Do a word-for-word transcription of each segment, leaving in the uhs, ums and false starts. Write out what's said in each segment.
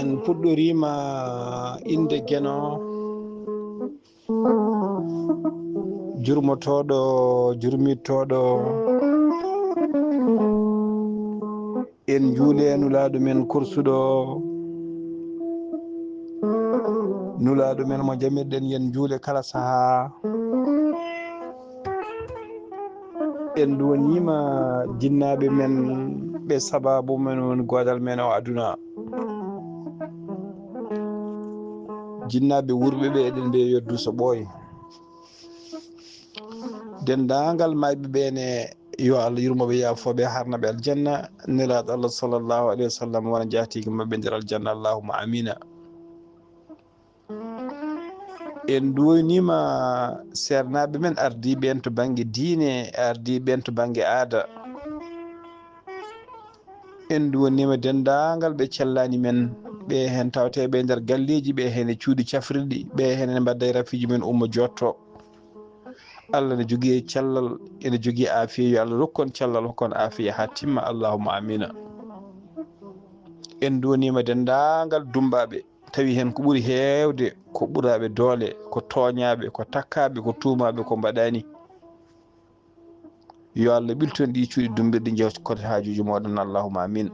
En puɗɗoriima innde Geno, jurmotooɗo, jurmittooɗo. En njuule Nulaaɗo men korsuɗo, Nulaaɗo men mo jamirɗen, yen njuule kala sahaa. En duwaniima jinnaaɓe men, ɓe sabaabu men woni goodal men o aduna. Jinnaaɓe wurɓe ɓe, eɗen mbiya yo duuso ɓooy. Denndaangal maayɓe ɓe ne, yo Allah yurmo ɓe, yaafo ɓe, harna ɓe aljanna. Nelaaɗo Allah sallallahu alayhi wa sallam wona jaatigi maɓɓe nder aljanna. Allahumma amina. En duwaniima seernaaɓe men, ardiiɓe en to bannge diine, ardiiɓe en to bannge aada. En duwaniima denndaangal ɓe cellani men, ɓe heen tawteeɓe e nder galleeji, ɓe heen e cuuɗi cafrirɗi, ɓe heen ene mbadda e rafiiji men, ummo jootto. Allah ne jogii cellal, ene jogii aafiya. Yo Allah rokku on cellal, hokku on aafiya haa timma. Allahumma amina. En duwaniima denndaangal dummbaaɓe, tawi heen ko ɓuri heewde ko ɓuraaɓe doole, ko tooñaaɓe, ko takkaaɓe, ko tuumaaɓe, ko mbaɗaani. Yo Allah ɓiltu en ɗii cuuɗi dummbirɗi, jewta kote haajuuji mooɗon. Allahumma amin.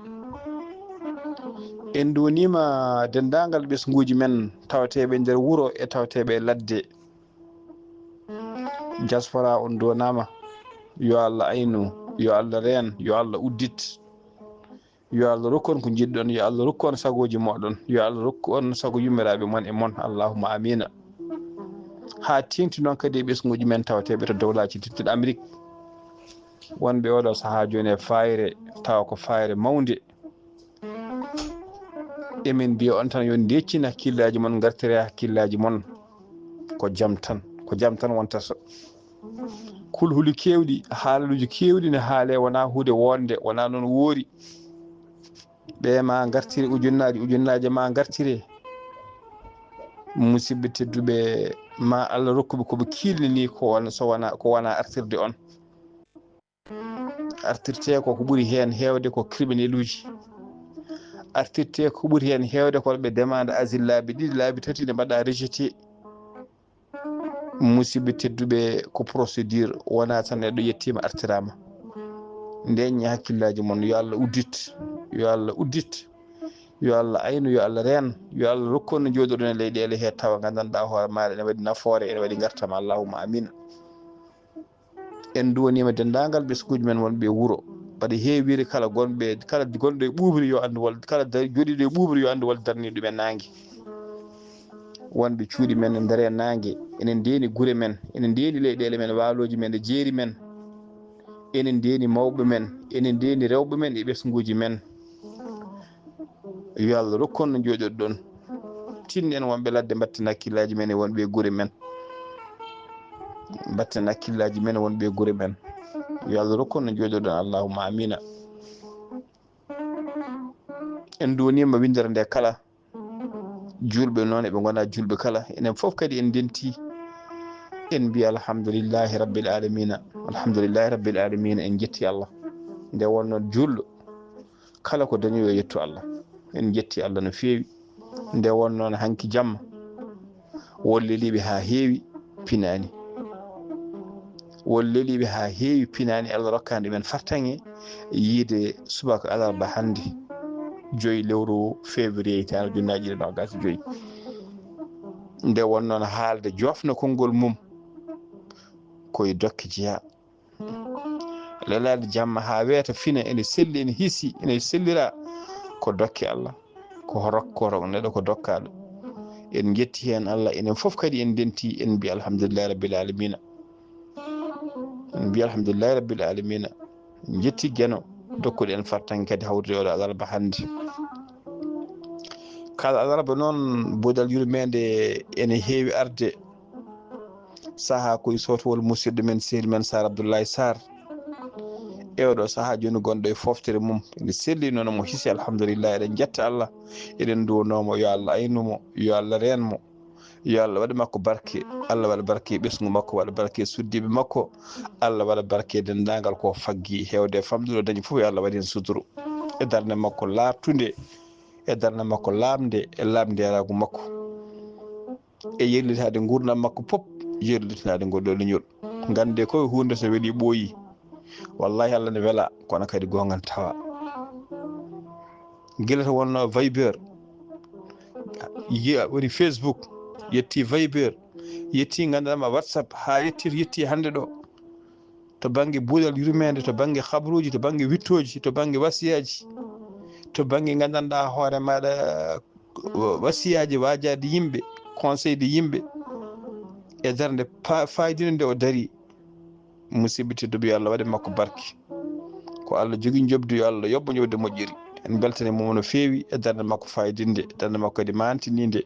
En duwaniima denndaangal ɓesnguuji men, tawteeɓe nder wuro e tawteeɓe e ladde. Diaspora on duwanaama. Yo Allah aynu, yo Allah reen, yo Allah uddit. Yo Allah rokku on ko njiɗɗon, yo Allah rokku on sagooji mooɗon, yo Allah rokku on sago yummiraaɓe mon e mon. Allahumma amina. Haa teeŋti noon kadi e ɓesnguuji men tawteeɓe to dowlaaji tedduɗi Amerik, wonɓe oɗo sahaa jooni e faayre, tawa ko faayre mawnde. Emin mbiya on tan, yo ndeccin hakkillaaji mon, ngartire hakkillaaji mon. Ko jam tan, ko jam tan wontata. Kulhuli keewɗi, haalaluuji keewɗi ne haalee, wonaa huunde woonde, wonaa noon woori. Ɓe ma ngartire ujunnaaji, ujunnaaje ma ngartire. Musidɓe tedduɓe, ma Allah rokku ɓe ko ɓe kiilni ni, ko won-, so wona, ko wona artirde on. Artirte ko, ko ɓuri heen heewde ko criminel uji. Artirte ko ɓuri heen heewde ko ɓe demande asile laabi ɗiɗi, laabi tati, ne mbaɗa rejeté. Musidɓe tedduɓe, ko procédure, wonaa tan neɗɗo yettiima artiraama. Ndeññe hakkillaaji mon, yo Allah uddit, yo Allah uddit, yo Allah aynu, yo Allah reen, yo Allah rokku on no njooɗoɗon e leyɗeele he tawa nganndanɗaa hoore maaɗa ene waɗi nafoore, ene waɗi ngartam. Allahumma amin. En duwaniima denndaangal ɓesnguuji men wonɓe e wuro. Mbaɗa heewiire kala gonɓe, kala gonɗo e ɓuuɓri yo anndu wal, kala da-, jooɗiiɗo e ɓuuɓri yo anndu wal darnii ɗum e naange. Wonɓe cuuɗi men e nder e naange, ene ndeeni gure men, ene ndeeni leyɗeele men, waalooji men e jeeri men, ene ndeeni mawɓe men, ene ndeeni rewɓe men e ɓesnguuji men. Yo Allah rokku on no njooɗoɗon. Tinno en wonɓe ladde, mbatten hakkillaaji men e wonɓe e gure men. Mbatten hakkillaaji men e wonɓe e gure men. Yo Allah rokku on no njooɗoɗon. Allahumma amina. En duwaniima winndere nde kala. Juulɓe noon, eɓe ngona juulɓe kala. Enen fof kadi en ndenti. En mbiya alhamdulillahi rabbil alamina. Alhamdulillahi rabbil alamina. En njetti Allah. Nde wonno juulɗo kala ko dañi yo yettu Allah. En njetti Allah no feewi. Nde wonno noon hanki jamma, won leliiɓe haa heewi pinaani. Won leliiɓe haa heewi pinaani, Allah rokkaani ɗumen fartaŋŋe yiide subaka alarba hannde, joyi lewru février hitaande ujunnaaji ɗiɗi e noogaas e joyi. Nde won noon haalde joofna konngol mum, ko e dokke jeyaa. Lelaade jamma haa weeta fina, ene selli, ene hiisi, ene sellira, ko dokke Allah, ko rokko, neɗɗo ko dokkaaɗo. En njetti heen Allah, enen fof kadi en ndenti, en mbiya alhamdulillahi rabbil alamina. En mbiya alhamdulillahi rabbil alamina. En njetti Geno, dokkuɗo en fartaŋŋe kadi hawrude oɗo alarba hannde. Kala alarba noon, buudal yurmeende ene heewi arde. Sahaa ko e sootowol musidɗo men, sehil men Saar Abdullahi Saar. E oɗo sahaa jooni gonɗo e fooftere mum, ene selli noon, mo hiisi, alhamdulillah, eɗen njetta Allah, eɗen nduwanoo mo, yo Allah aynu mo, yo Allah reen mo, yo Allah waɗ makko barke, Allah waɗa barke e ɓesngu makko, waɗa barke e suddiiɓe makko, Allah waɗa barke e denndaangal ko faggi, heewde e famɗude o dañi fof, yo Allah waɗ heen suturu e darnde makko laaɓtunde. e darnde makko laamnde e laamndeeraagu makko, e yerlitaade nguurndam makko pop, yerlitaade ngol ɗo leñol. Nganndee ko huunde so welii ɓooyi, wallahi Allah ne wela, kono kadi goonga ne tawa. Gila to wonno Viber, yiya woni Facebook, yetti Viber, yetti nganndanɗaa ma WhatsApp, haa yetti, yetti hannde ɗo. To bannge buuɗal yurmeende, to bannge habruuji, to bannge wittooji, to bannge wasiyaaji, to bannge nganndanɗaa hoore maaɗa, wa-, wasiyaaji, waajaade yimɓe, conseil de yimɓe, e darnde pa-, faayidiinde nde o darii. Musidɓe tedduɓe, yo Allah waɗe makko barke. Ko Allah jogii njoɓdi, yo Allah yoɓ mo njoɓdi moƴƴiri. En mbeltanii mo no feewi e darnde makko faayidiinde, darnde makko kadi maantiniinde.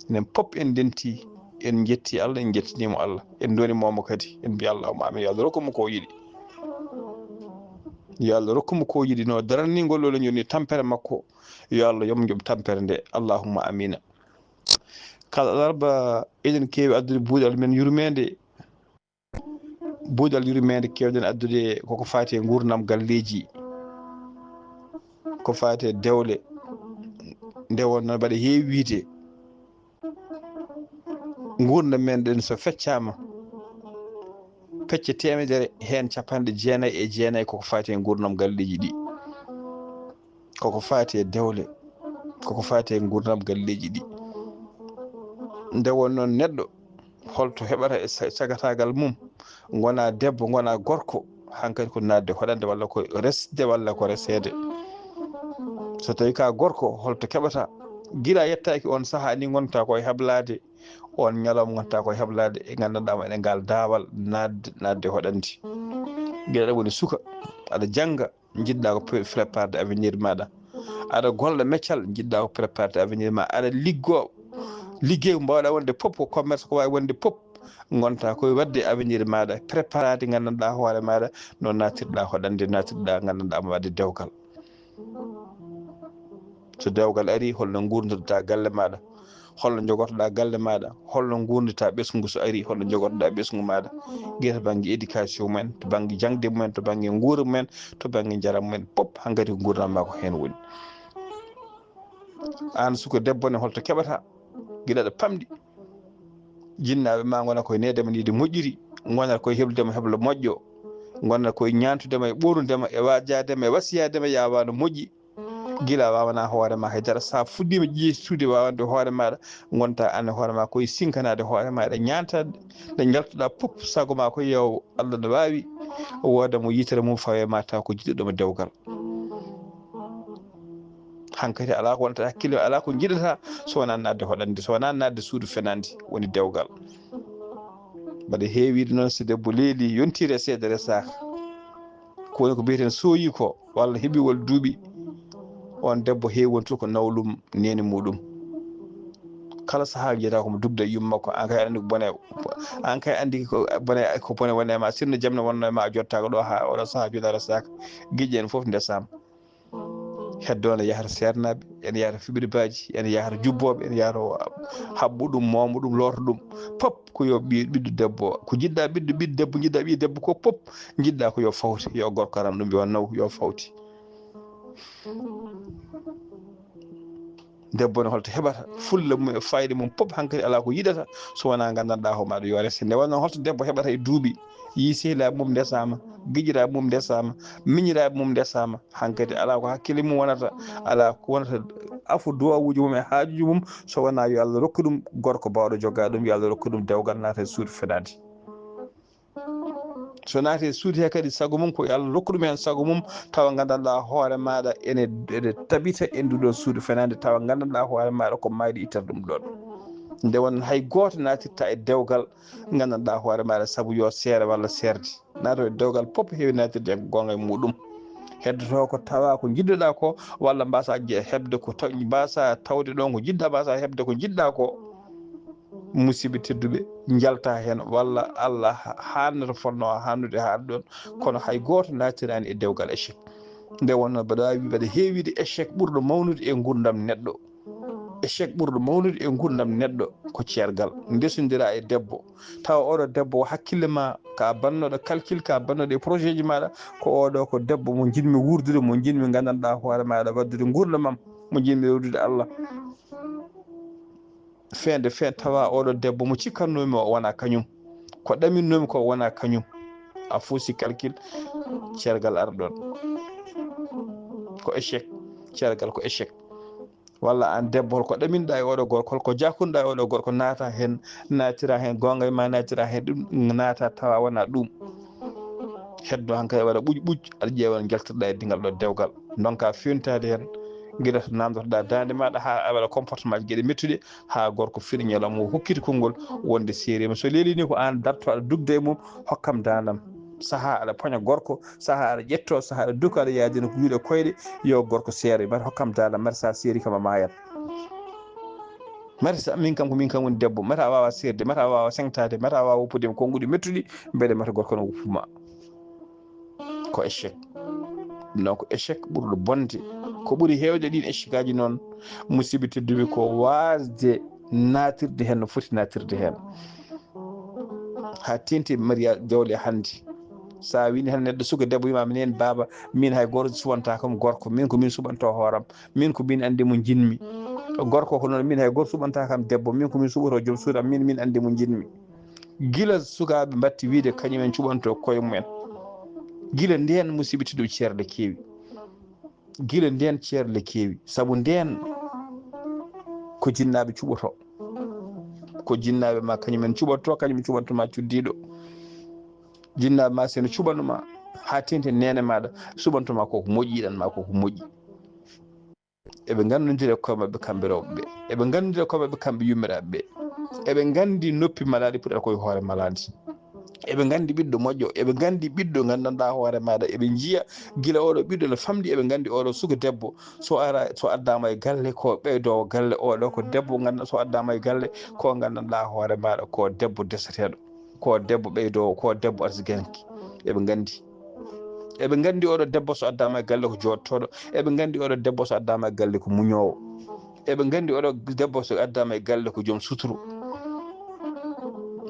Enen pop en ndenti, en njetti Allah, en njettiniima Allah. En ndoonii mo kadi, en mbiya Allahumma amin. Yo Allah rokku mo ko o yiɗi. Yo Allah rokku mo ko o yiɗi. No daranii ngol ɗo leñol ni tampere makko, yo Allah yoɓ mo njoɓ tampere nde. Allahumma amina. Kala alarba eɗen keewi addude buuɗal men yurmeende. Buuɗal yurmeende keewɗen addude koko faati e nguurndam galleeji, ko faati e dewle. Nde wonnoo mbaɗa heewi wiyde, nguurndam men ɗen so feccaama, pecce teemedere heen capanɗe jeenayi e jeenayi koko faati e nguurndam galleeji ɗi. Koko faati e dewle, koko faati e nguurndam galleeji ɗi. Nde wonnoo neɗɗo, holto heɓata e sa-, sagataagal mum, ngonaa debbo, ngonaa gorko, hankadi ko naatde hoɗande walla ko resde walla ko reseede. So tawii ka gorko, holto keɓata? Gila yettaaki on sahaa ni ngonta ko e hablaade, on ñalawma ngonta ko e hablaade e nganndanɗaa ma ene ngal daawal naatde, naatde hoɗande. Gila ɗa woni suka, aɗa jannga, njiɗɗa ko pre-, préparde avenir maɗa. Aɗa golla meccal, njiɗɗa ko préparde avenir ma. Aɗa liggo, liggey ko mbawɗa wonde pop, ko commerce ko wawi wonde pop. Gonta koye wadde avenir maɗa, préparade nganndanɗa hoore maɗa, no natirɗa hoɗande, natirɗa nganndanɗa mo wadde dewgal. So dewgal ari, holno ngurndirta galle maɗa? Holno jogortoɗa galle maɗa? Holno ngurndirta ɓesngu so ari? Holno jogortoɗa ɓesngu maɗa? Gila to bangge éducation mumen, to bangge jangde mumen, to bangge nguura mumen, to bangge njaram mumen, pop hankadi ko ngurndan ma ko hen woni. An suka debbo ne, holto keɓata? Gila ɗo pamɗi. Jinnaɓe ma gona koye needema ni de moƴƴiri, gonata koye hebludema heblo moƴƴo, gonata koye ñantudema e ɓornudema e wajadema e wasiyadema yawano moƴƴi. Gila a wawana hoore ma haydara, sa fuɗɗima ƴeesude wawande hoore maɗa, gonta an e hoore ma koye sinkanade hoore maɗa, ñantade nde jaltuɗa pop, sago ma ko yo Allah no wawi wooda mo yitere mum fawe ma taw ko jiɗɗoɗoma dewgal. Hankadi ala ko wonata hakkille, ala ko jiɗata so wona nadde hoɗande, so wona nadde suudu fenande woni dewgal. Mbaɗa heewide noon so debbo leeli yontiri e seede resaka. Ko woni ko mbiyeten sooyi ko, walla heɓi walla duuɓi, on debbo heewi wontude ko nawlum neene muɗum. Kala sahaa jeyata komo dugda e yumma makko, an kay aɗa anndi ko bone, an kay anndi ko bone, ko bone woni e ma, sinno jam ne wonno e ma, a jottaaka ɗo haa oɗo sahaa joɗaare saaka, giƴƴe en fof ndesama. Heddo ne yahata seernaaɓe, ene yahata fiɓiribaaji, ene yahata jubbooɓe, ene yahata haɓɓo ɗum, moomo ɗum, looto ɗum. Pop ko yo ɓi-, ɓiɗɗo debbo, ko jiɗɗa ɓiɗɗo, ɓiɗɗo debbo, jiɗɗa ɓiɗɗo debbo ko pop, jiɗɗa ko yo fawte, yo gorko aran ɗum, yo naw, yo fawte. Debbo ne holto heɓata fulla mum e fayida mum pop, hankadi ala ko yiɗata so wona nganndanɗa homaɗo yo rese. Nde wonno holto debbo heɓata e duuɓi, yi sehilaaɓe mum ndesama, giƴiraaɓe mum ndesama, miñiraaɓe mum ndesama, hankadi ala ko hakkille mum wonata, ala ko wonata afo duwawuji mum e haajuji mum so wona yo Allah rokku ɗum gorko bawɗo jogga ɗum, yo Allah rokku ɗum dewgal naata e suudu fenade. So naati e suudu he kadi, sago mum ko yo Allah rokku ɗum heen sago mum, tawa nganndanɗaa hoore maaɗa ene, ene tabita e nduɗon suudu fenande, tawa nganndanɗaa hoore maaɗa ko mayde ittata ɗum ɗon. Nde won hay gooto naatirta e dewgal, nganndanɗaa hoore maaɗa sabu yo seere walla seerde. Naato e dewgal pop heewi naatirde e goonga e muɗum. Heddoto ko tawa ko njiɗɗoɗaa ko, walla mbasa je-, heɓde ko taw-, mbasa tawde ɗon ko njiɗɗaa, mbasa heɓde ko njiɗɗaa ko. Musidɓe tedduɓe, njalta heen, walla Allah ha-, haannata fotnoo haannude haade ɗon, kono hay gooto naatiraani e dewgal échec. Nde wonnoo mbaɗa waawi mbaɗa heewiide échec ɓurɗo mawnude e nguurndam neɗɗo. Échec ɓurɗo mawnude e nguurndam neɗɗo ko ceergal. Ndesondira e debbo, tawa oɗo debbo o hakkille ma ka bannooɗo calcul, ka bannooɗo e projet ji maaɗa, ko oɗo ko debbo mo njiɗmi wuurdude, mo njiɗmi nganndanɗaa hoore maaɗa waddude nguurndam am. mo njiɗmi rewdude Allah. Feende feen tawa oɗo debbo mo cikkannoomi o wona kañum, ko ɗaminnoomi ko wona kañum. A fuusi calcul, ceergal arɗon ko échec. Ceergal ko échec. Walla aan debbo, hol ko ɗaminɗa e oɗo gorko, hol ko jakunɗa e oɗo gorko, naata heen, naatira heen goonga e ma, naatira heen ɗum, naata tawa wona ɗum. Heddo hankadi waɗa ɓuuƴ ɓuuƴ, aɗa ƴeewa njaltirɗa e dingal ɗo dewgal. Ndonka fewntade heen, gila to namdotoɗa daande maɗa haa a waɗa comportement ji geɗe mettuɗe, haa gorko firi ñalawma o hokkiti konngol wonde seerima. So leeli ni ko aan darto aɗa dugda e mum, hokkam daandam. Sahaa aɗa poña gorko, sahaa aɗa ƴetto, sahaa aɗa duka, aɗa yaadina ko juuɗe koyɗe, yo gorko seere. Mbaɗa hokkam daandam, mbaɗa sa seeri kam a maayat. Mbaɗa sa, min kam ko min kam woni debbo, mbaɗa a waawa seerde, mbaɗa a waawa seŋtaade, mbaɗa a waawa woppude e konnguɗi mettuɗi, mbeɗe mbaɗa gorko no woppuma. Ko échec. Ɗum noon ko échec ɓurɗo bonde. Ko ɓuri heewde ɗiin échec aji noon, musidɓe tedduɓe, ko waasde naatirde heen no foti naatirde heen. Haa teeŋti mariage jawle hannde. So a wini hannde neɗɗo suka debbo wima, minen baaba, min hay gooto suɓanta kam gorko, min ko min suɓanto hooram, min ko min anndi mo njiɗmi. Gorko ko noon, min hay gooto suɓanta kam debbo, min ko min suɓoto joom suudu am, min, min anndi mo njiɗmi. Gila sukaaɓe mbatti wiide kañumen cuɓanto koye mumen. Gila ndeen musidɓe tedduɓe ceerle keewi. Gila ndeen ceerle keewi. Sabu ndeen ko jinnaaɓe cuɓoto. Ko jinnaaɓe ma kañumen cuɓoto, kañumen cuɓanto ma cuddiiɗo. Jinnaaɓe ma seno cuɓano ma haa teeŋti neene maɗa suɓanto ma koko moƴƴi, yiɗan ma koko moƴƴi. Eɓe nganndondira koye maɓɓe kamɓe rewɓe ɓe. Eɓe nganndondira koye maɓɓe kamɓe yummiraaɓe ɓe. Eɓe nganndi noppi malaaɗi puɗata koye hoore malaaɗi. Eɓe nganndi ɓiɗɗo moƴƴo. Eɓe nganndi ɓiɗɗo nganndanɗaa hoore maaɗa. Eɓe njiya gila oɗo ɓiɗɗo no famɗi. Eɓe nganndi oɗo suka debbo so ara, so addaama e galle ko ɓeydoowo galle. Oɗo ko debbo nganndanɗaa so addaama e galle ko nganndanɗaa hoore maaɗa ko debbo deseteeɗo. Ko debbo ɓeydoowo, ko debbo arsiganke. Eɓe nganndi. Eɓe nganndi oɗo debbo so addaama e galle ko jooɗotooɗo. Eɓe nganndi oɗo debbo so addaama e galle ko muñoowo. Eɓe nganndi oɗo debbo so addaama e galle ko joom suturu.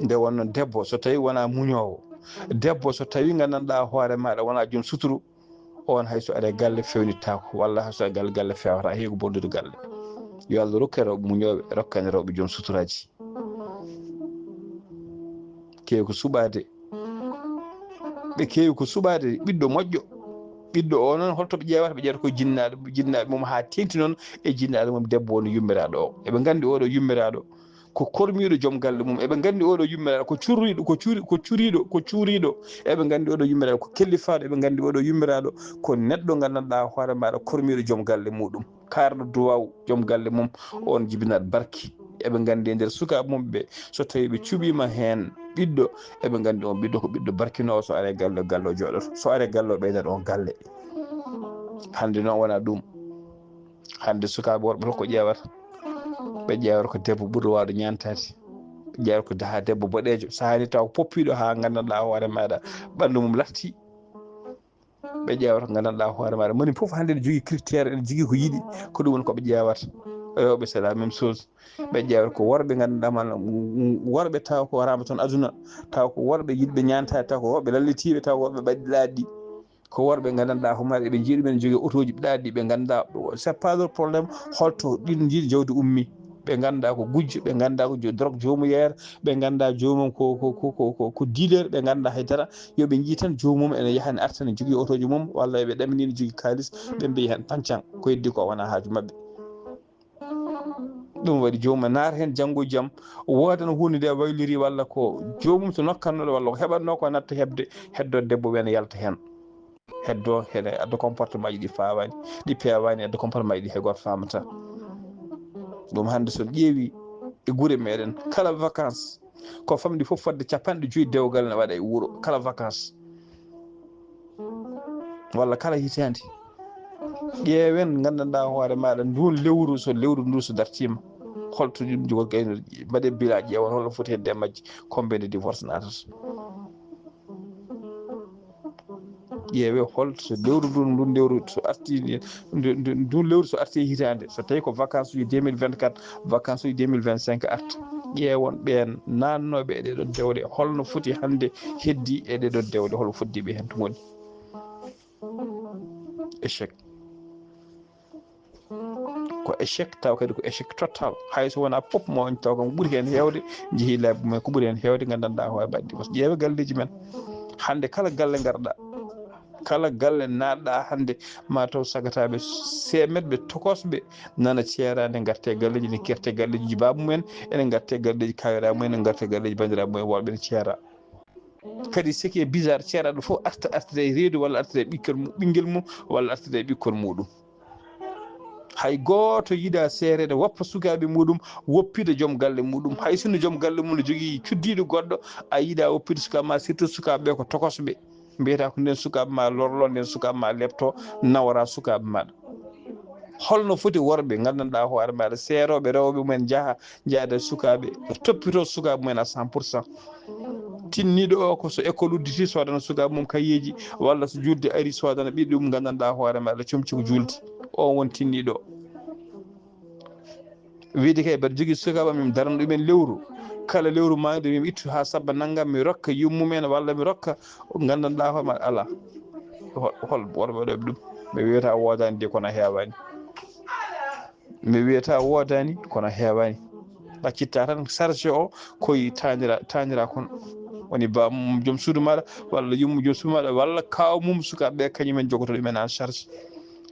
Nde wonno debbo so tawi wona muñoowo, debbo so tawi nganndanɗaa hoore maaɗa wona joom suturu, on hay so ari e galle fewnittaako, walla hay so ari galle, galle fewata, heewi ko bondude galle. Yo Allah rokku en rewɓe muñooɓe, rokku en rewɓe joom suturaaji. Keewi ko suɓaade. Ɓe keewi ko suɓaade ɓiɗɗo moƴƴo. Ɓiɗɗo o noon, holto ɓe ƴeewata? Ɓe ƴeewata ko jinnaaɗo, jinnaaɓe mum haa teeŋti noon e jinnaaɗo mum debbo woni yummiraaɗo o. Eɓe nganndi oɗo yummiraaɗo ko kormiiɗo joom galle mum. Eɓe nganndi oɗo yummiraaɗo ko curriiɗo, ko curi-, ko curiiɗo, ko cuuriiɗo. Eɓe nganndi oɗo yummiraaɗo ko kellifaaɗo. Eɓe nganndi oɗo yummiraaɗo ko neɗɗo nganndanɗaa hoore maaɗa kormiiɗo joom galle muɗum. Kaarɗo duwaaw joom galle mum, on jibinat barki. Eɓe nganndi e nder sukaaɓe mum ɓe, so tawi ɓe cuɓiima heen ɓiɗɗo, eɓe nganndi on ɓiɗɗo ko ɓiɗɗo barkinoowo. So ari e galle, galle o jooɗoto. So ari e galle o ɓeydat on galle. Hannde noon wona ɗum. Hannde sukaaɓe worɓe ko ƴeewata? Ɓe ƴeewata ko debbo ɓurɗo waawde ñaantaade. Ɓe ƴeewata ko haa debbo boɗeejo, so haali taw ko poppiiɗo haa nganndanɗaa hoore maaɗa ɓanndu mum latti. Ɓe ƴeewata nganndanɗaa hoore maaɗa. Moni fof hannde ene jogii critère, ene jogii ko yiɗi, ko ɗum woni ko ɓe ƴeewata. Rewɓe c'est la même chose. Ɓe ƴeewata ko worɓe nganndanɗaa man, worɓe taw ko waraama toon aduna, taw ko worɓe yiɗɓe ñaantaade, taw ko worɓe lallitiiɓe, taw ko worɓe ɓaɗi laaɗi. Ko worɓe nganndanɗaa ko mari, eɓe njiya ɗumen jogii otooji ɗaɗi, ɓe nganndaa c'est pas leur problème holto ɗin njiɗi jawdi ummi. Ɓe nganndaa ko gujjo, ɓe nganndaa ko jo-, drogue joomuyeer, ɓe nganndaa joomum ko, ko, ko, ko, ko, ko dealer, ɓe nganndaa hay dara. Yo ɓe njii tan joomum ene yaha ne arta ne jogii otooji mum, walla ɓe ɗamini ne jogii kaalis, ɓe mbiyi heen pancan, ko heddi ko wona haaju maɓɓe. Ɗum waɗi joomum e naata heen janngo e jam, woodan huunde nde wayliri, walla ko joomum to nokkannooɗo, walla ko heɓatnoo ko natta heɓde, heddo debbo wiyana yalta heen. Heddo hene adda comportement ji ɗi fawaani, ɗi peewaani, adda comportement ji ɗi hay gooto faamata. Ɗum hannde so ƴeewi e gure meɗen, kala vacances, ko famɗi fof fodde capanɗe joyi dewgal ne waɗa e wuro, kala vacances. Walla kala hitaande. Ƴeewen, nganndanɗaa hoore maaɗa, ndun lewru, so lewru ndu so dartiima, holto ɗum jogori gayno, mbaɗe bilan, ƴeewen holno foti hedde e majji, combien de divorce naatata. Ƴeewe holto lewru ndun, ndun lewru so arti, ndu, ndu, ndun lewru so arti e hitaande, so tawi ko vacances uji deux mille vingt-quatre, vacances uji deux mille vingt-cinq arta, ƴeewon ɓeen naatnooɓe e ɗee ɗoo dewle, holno foti hannde heddi e ɗee ɗoo dewle, hol foddiiɓe heen to ngoni. Échec. Ko échec, taw kadi ko échec total. Hay so wonaa fof mo on, taw kam ko ɓuri heen heewde, njehii laabi mumen, ko ɓuri heen heewde, nganndanɗaa hoore mbaɗdi. Ƴeewe galleeji men. Hannde kala galle ngarɗaa, kala galle naatɗaa hannde, ma taw sagataaɓe seemetɓe tokosɓe nana ceeraade, ngartee galleeji, ne kerte galleeji baabu mumen, ene ngartee galleeji kawiraaɓe mumen, ene ngartee galleeji banndiraaɓe mumen, worɓe ne ceera. Kadi, ce qui est bizarre, ceeraaɗo fof arta, artira e reedu, walla artira e ɓikkol mu-, ɓinngel mum, walla artira e ɓikkol muɗum. Hay gooto yiɗaa seereede woppa sukaaɓe muɗum, woppida joom galle muɗum. Hay sinno joom galle mum no jogii cuddiiɗo goɗɗo, a yiɗaa woppide sukaaɓe ma, surtout sukaaɓe ɓe ko tokosɓe. Mbiyata ko nden sukaaɓe ma lorlo, nden sukaaɓe ma lepto, nawora sukaaɓe maɗa. Holno foti worɓe nganndanɗaa hoore maɗa, seerooɓe rewɓe mumen njaha, njaada sukaaɓe, toppitoo sukaaɓe mumen à cent pour cent. Tinniiɗo o ko so école udditi, soodana sukaaɓe mum kayeeji, walla so juulde ari, soodana ɓiɗɗo mum nganndanɗaa hoore maɗa, comci ko juulde. O won tinniiɗo o. Wiide kay, mbeɗa jogii sukaaɓe am, mi darana ɗumen lewru. Kala lewru maayde, mi ittu haa sabba nanngam, mi rokka yummumen, walla mi rokka nganndanɗaa hoore maɗa, alaa. Hol, hol worɓe waɗooɓe ɗum? Mi wiyata woodaani de, kono heewaani. Mi wiyata woodaani, kono heewaani. Ɗaccitta tan charge o koye taanira, taanira kon. Woni ba mum, joom suudu maɗa, walla yummu joom suudu maɗa, walla kaaw mum, sukaaɓe ɓe, kañum en jogoto ɗumen en charge.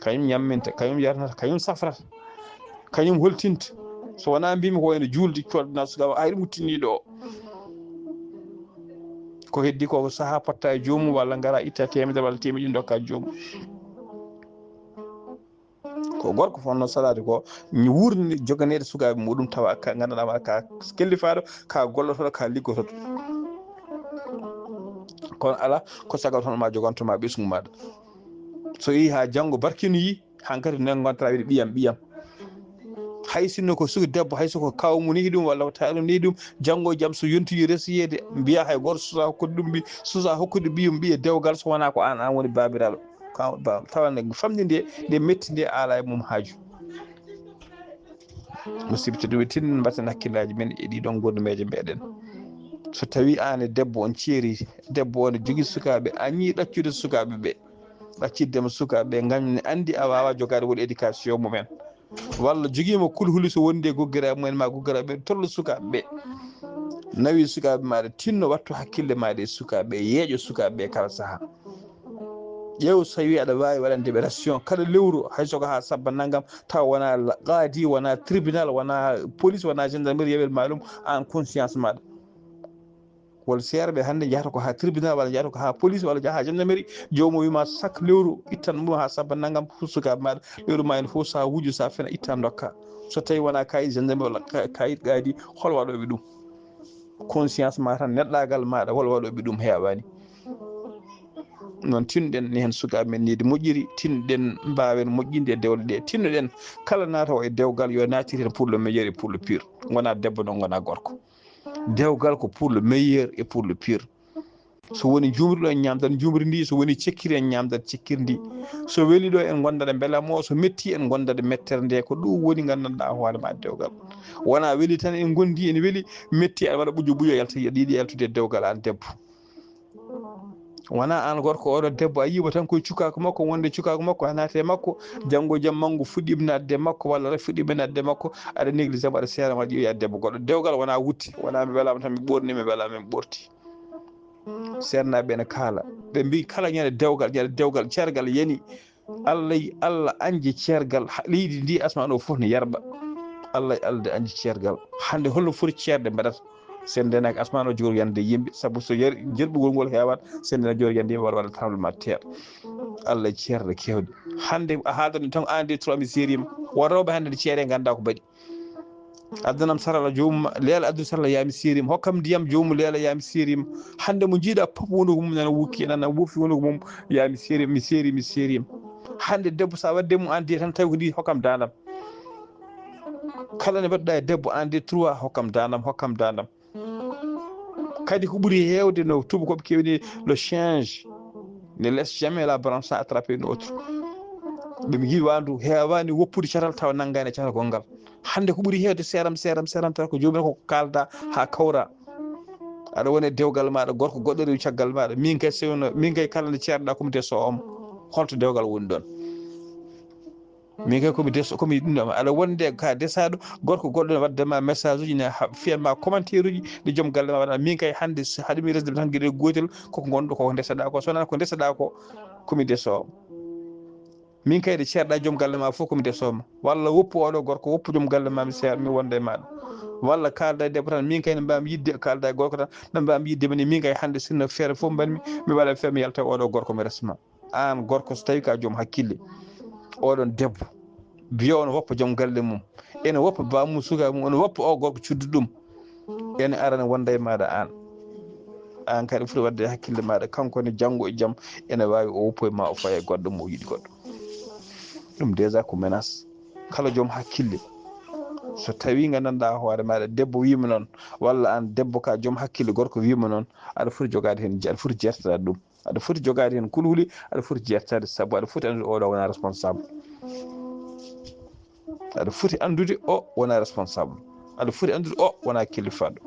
Kañum ñamminta, kañum yarnata, kañum safrata, kañum holtinta. So wonaa mbimi ko wayno juulde, coodana sukaaɓe, hay ɗum tinniiɗo o. Ko heddi ko, ko sahaa potta e joomum, walla ngara itta teemedere walla teemedde ɗi ndokka joomum. Ko gorko fonno salaade ko, wuurni joganeede sukaaɓe muɗum, tawa ka nganndanɗaa ma ka kellifaaɗo, ka gollotooɗo, ka liggotooɗo. Kono alaa ko sagal hono ma joganto ma ɓesngu maɗa. So yehi haa janngo barkinoyi, hankadi nen ngonta wiide ɓiyam, ɓiyam. Hay sinno ko suka debbo, hay so ko kaaw mum nehi ɗum walla ko taanum nehi ɗum, janngo e jam so yontoyi resiyeede, mbiya hay gooto susa hokkude ɗum ɓi-, susa hokkude ɓiyum ɓiye dewgal so wonaa ko aan, aan woni baabiraaɗo. Ka-, ba-, tawa nde famɗi nde, nde metti nde, alaa e mum haaju. Musidɓe tedduɓe, tin mbatten hakkillaaji men e ɗii ɗoon ngurndameeje meɗen. So tawii aan e debbo on ceeri, debbo on ne jogii sukaaɓe, a ñii ɗaccude sukaaɓe ɓe, ɗacciddema sukaaɓe ɓe, ngam ne anndi a waawaa jogaade won éducation mumen. Walla jogiima kulhuli so wondi e goggiraaɓe mumen ma goggiraaɓe ɓe, tolno sukaaɓe ɓe. Nawi sukaaɓe maaɗa, tinno wattu hakkille maaɗa e sukaaɓe ɓe, yeeƴo sukaaɓe ɓe kala sahaa. Ƴeew so tawii aɗa waawi waɗande ɓe ration kala lewru, hay so ko haa sabba nanngam, tawa wonaa la-, qaadi, wonaa tribunal, wonaa police, wonaa gendarmerie, yewel ma ɗum, aan conscience maaɗa. Won seerɓe hannde njahata ko haa tribunal, walla njahata ko haa police, walla njaha haa gendarmerie, joomum wiima chaque lewru ittan ɗum haa sabba nanngam, fof sukaaɓe maaɗa, lewru ma en fof, so a wuju, so a fena, ittan ndokka. So tawii wonaa kayit gendarmerie walla ka-, kayit qaadi, hol waɗooɓe ɗum? Conscience ma tan, neɗɗaagal maaɗa, hol waɗooɓe ɗum? Heewaani. Noon tinɗen ni heen sukaaɓe men needi moƴƴiri, tinɗen mbaawen moƴƴinde e dewle ɗe, tinnoɗen kala naata o e dewgal yo naatir heen pour le meilleur et pour le pire. Ngonaa debbo noon, ngonaa gorko. Dewgal ko pour le meilleur et pour le pire. So woni njuumri ɗo, en ñaamdat njuumri ndi, so woni cekkiri, en ñaamdat cekkiri ndi. So weli ɗo, en ngondat e mbelamo, so metti, en ngondat e mettere nde. Ko ɗum woni nganndanɗaa hoore ma dewgal. Wonaa weli tan en ngondi, en weli, metti, aɗa waɗa ɓujo ɓujo, yalta, yiɗi yaltude e dewgal aan debbo. Wonaa aan gorko, oɗo debbo, a yiwa tan koye cukaaku makko, wonde cukaaku makko, a naata e makko, janngo e jam manngu fuɗɗiima naatde e makko, walla ref fuɗɗiima naatde e makko, aɗa négligé mo, aɗa seera mo, aɗa ƴiwoya debbo goɗɗo. Dewgal wonaa wutte, wonaa mi welaama tan mi ɓoorni, mi welaama mi ɓoorti. Seernaaɓe ene kaala, ɓe mbii kala ñande dewgal, ñande dewgal, ceergal yani, Allah, Allah añje ceergal, ha-, leydi ndi, asmaan o fof ne yarɓa. Allah, Allah añje ceergal. Hannde holno foti ceerde mbaɗata? Sen ndenaaki asmaan o jogori yande yimɓe, sabu so yar-, jerɓugol ngol heewaat, sen ndena jogori yande yimɓe, waɗa, waɗa tremblement de terre. Allah ceerde kewde. Hannde a haaldat tan un, deux, trois, mi seerima. Won rewɓe hannde nde ceere ngannda ko mbaɗi. Addanam sarala joomum, leela addu sarala, yaa mi seerim. Hokkam ndiyam joomum, leela, yaa mi seerim. Hannde mo njiiɗa pop wondugo mum nana wukki, nana wuufi wondugo mum, yaa mi seerim, mi seeri, mi seerim. Hannde debbo sa wadde mum an diya tan tawi ko ndi hokkam dandam. Kala nde mbaɗɗa e debbo an de trois hokkam dandam, hokkam dandam. Kadi ko ɓuri heewde no tubakoɓe keewni le change ne laisse jamais la branche sans attraper une autre. Ɓe mi yiwandu heewani woppude catal tawa nanngani e catal gonngal. Hannde ko ɓuri heewde seeram, seeram, seeram tawa ko joomum en ko kalda haa kawra. Aɗa woni e dewgal maaɗa, gorko goɗɗo rewi caggal maaɗa. Min kay sewno, min kay kala nde ceerɗa comité so om. Holto dewgal woni ɗon? Min kay komi deso, komi ɗum ɗo aɗa wonde ka desaɗo, gorko goɗɗo ne wadde ma message uji, ne ha- fiyan ma commentaire uji ɗi joom galle ma waɗa. Min kay hannde so haɗumi resde tan gueɗel gotel, koko gonɗo koko desaɗa ko, so wonano ko desaɗa ko, komi deso. Min kay de ceerɗa joom galle ma fof komi deso ma. Walla woppu oɗo gorko, woppu joom galle ma, mi seer mi wonde e maɗa. Walla kalda e debbo tan, min kay ne mbami yidde, kalda e gorko tan, ne mbami yidde mani. Min kay hannde sinno feere fof mbanmi, mi waɗa feere mi yalta e oɗo gorko, mi resma. An gorko, so tawi ka joom hakkille, oɗon debbo biyo on woppa joom galle mum, ene woppa bamum, suka mum, ene woppa o gorko cuddu ɗum, ene arana wonda e maɗa an. An kadi foti wadde e hakkille maɗa, kanko ne janngo e jam ene wawi o woppoy ma, o faya e goɗɗo mo o yiɗi goɗɗo. Ɗum déjà ko menace. Kala joom hakkille, so tawi gandanɗa hoore maɗa debbo wima noon, walla an debbo ka joom hakkille, gorko wima noon, aɗa foti jogade hen, aɗa foti jertade ɗum. Aɗa foti jogaade heen kulhuli, aɗa foti jeertaade, sabu aɗa foti anndude oɗo wonaa responsable. Aɗa foti anndude o wonaa responsable. Aɗa foti anndude o wonaa kilifaɗo.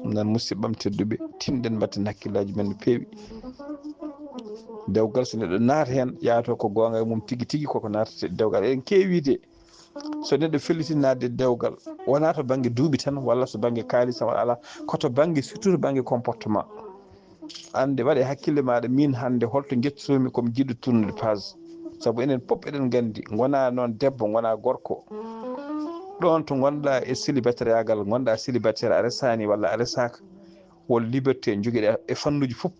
Nan, musidɓam tedduɓe, tinɗen mbatten hakkillaaji men no peewi. Dewgal, so neɗɗo naata heen, yaato ko goonga e mum tigi tigi, koko naatata dewgal. Eɗen keewi de. So neɗɗo felliti naatde dewgal, wonaa to bannge duuɓi tan, walla so bannge kaalis tan, walla alaa, ko to bannge, surtout to bannge comportement. Annde, waɗe hakkille maaɗa, miin hannde holto njettotoomi komi jiɗɗo tournude page? Sabu enen pop eɗen nganndi, ngonaa noon debbo, ngonaa gorko. Ɗoon to ngonɗaa e célibataire-yaagal, ngonɗaa célibataire, a resaani walla a resaaka, won liberté njogiɗaa e fannuuji fof.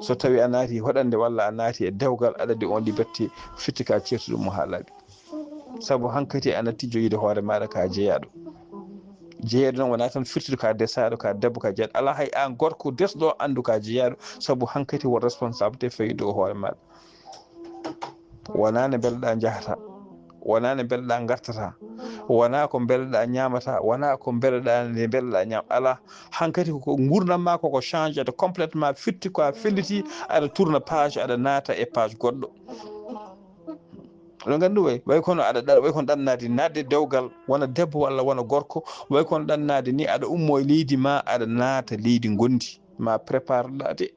So tawi a naati hoɗande walla a naati e dewgal, aɗa addi on liberté, fitti ka ceertuɗo mo haa laaɓi. Sabu hankati a natti jogiide hoore maɗa ka jeyaaɗo. Jeyaaɗo noon wonaa tan firtude ka desaɗo, ka debbo, ka jeyaaɗo. Alaa hay an gorko desɗo anndu ka jeyaaɗo, sabu hankati won responsabilité fawiɗo hoore maɗa. Wonaa ne mbeleɗa njahata, wonaa ne mbeleɗa ngartata, wonaa ko mbeleɗa ñaamata, wonaa ko mbeleɗa ne mbeleɗa ñaam. Alaa, hankati ko ngurndan ma koko changete complètement, firti ko a felliti, aɗa tourna page, aɗa naata e page goɗɗo. Oɗon nganndi way, way kono aɗa ɗa-, way kono ɗannaade naatde dewgal, wona debbo walla wona gorko, way kono ɗannaade ni aɗa ummo e leydi ma, aɗa naata leydi ngondi, ma prépare ɗaade.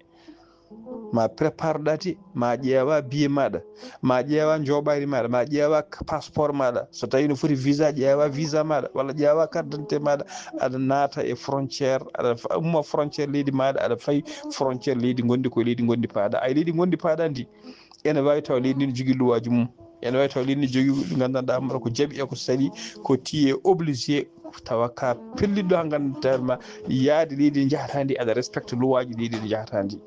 Ma prépare ɗaade, ma ƴeewa billet maɗa, ma ƴeewa njoɓaari maɗa, ma ƴeewa k-, passeport maɗa. So tawi no foti visa, ƴeewa visa maɗa, walla ƴeewa carte d'identité maɗa, aɗa naata e frontière, aɗa fa-, ummo frontière leydi maɗa, aɗa fayi frontière leydi ngondi, ko leydi ngondi paɗa. Ay, leydi ngondi paɗa ndi, ene wawi taw leydi ndi ne jogii luwaaji mum. Ene wawi taw leydi ndi jogii ɗo nganndanɗaa mbaɗa ko jaɓi e ko sali, ko tu es obligé, tawa ka pelliɗo ha nganndanɗaa ma yaade leydi ndi njahata ndi, aɗa respecte luwaaji leydi ndi njahata ndi.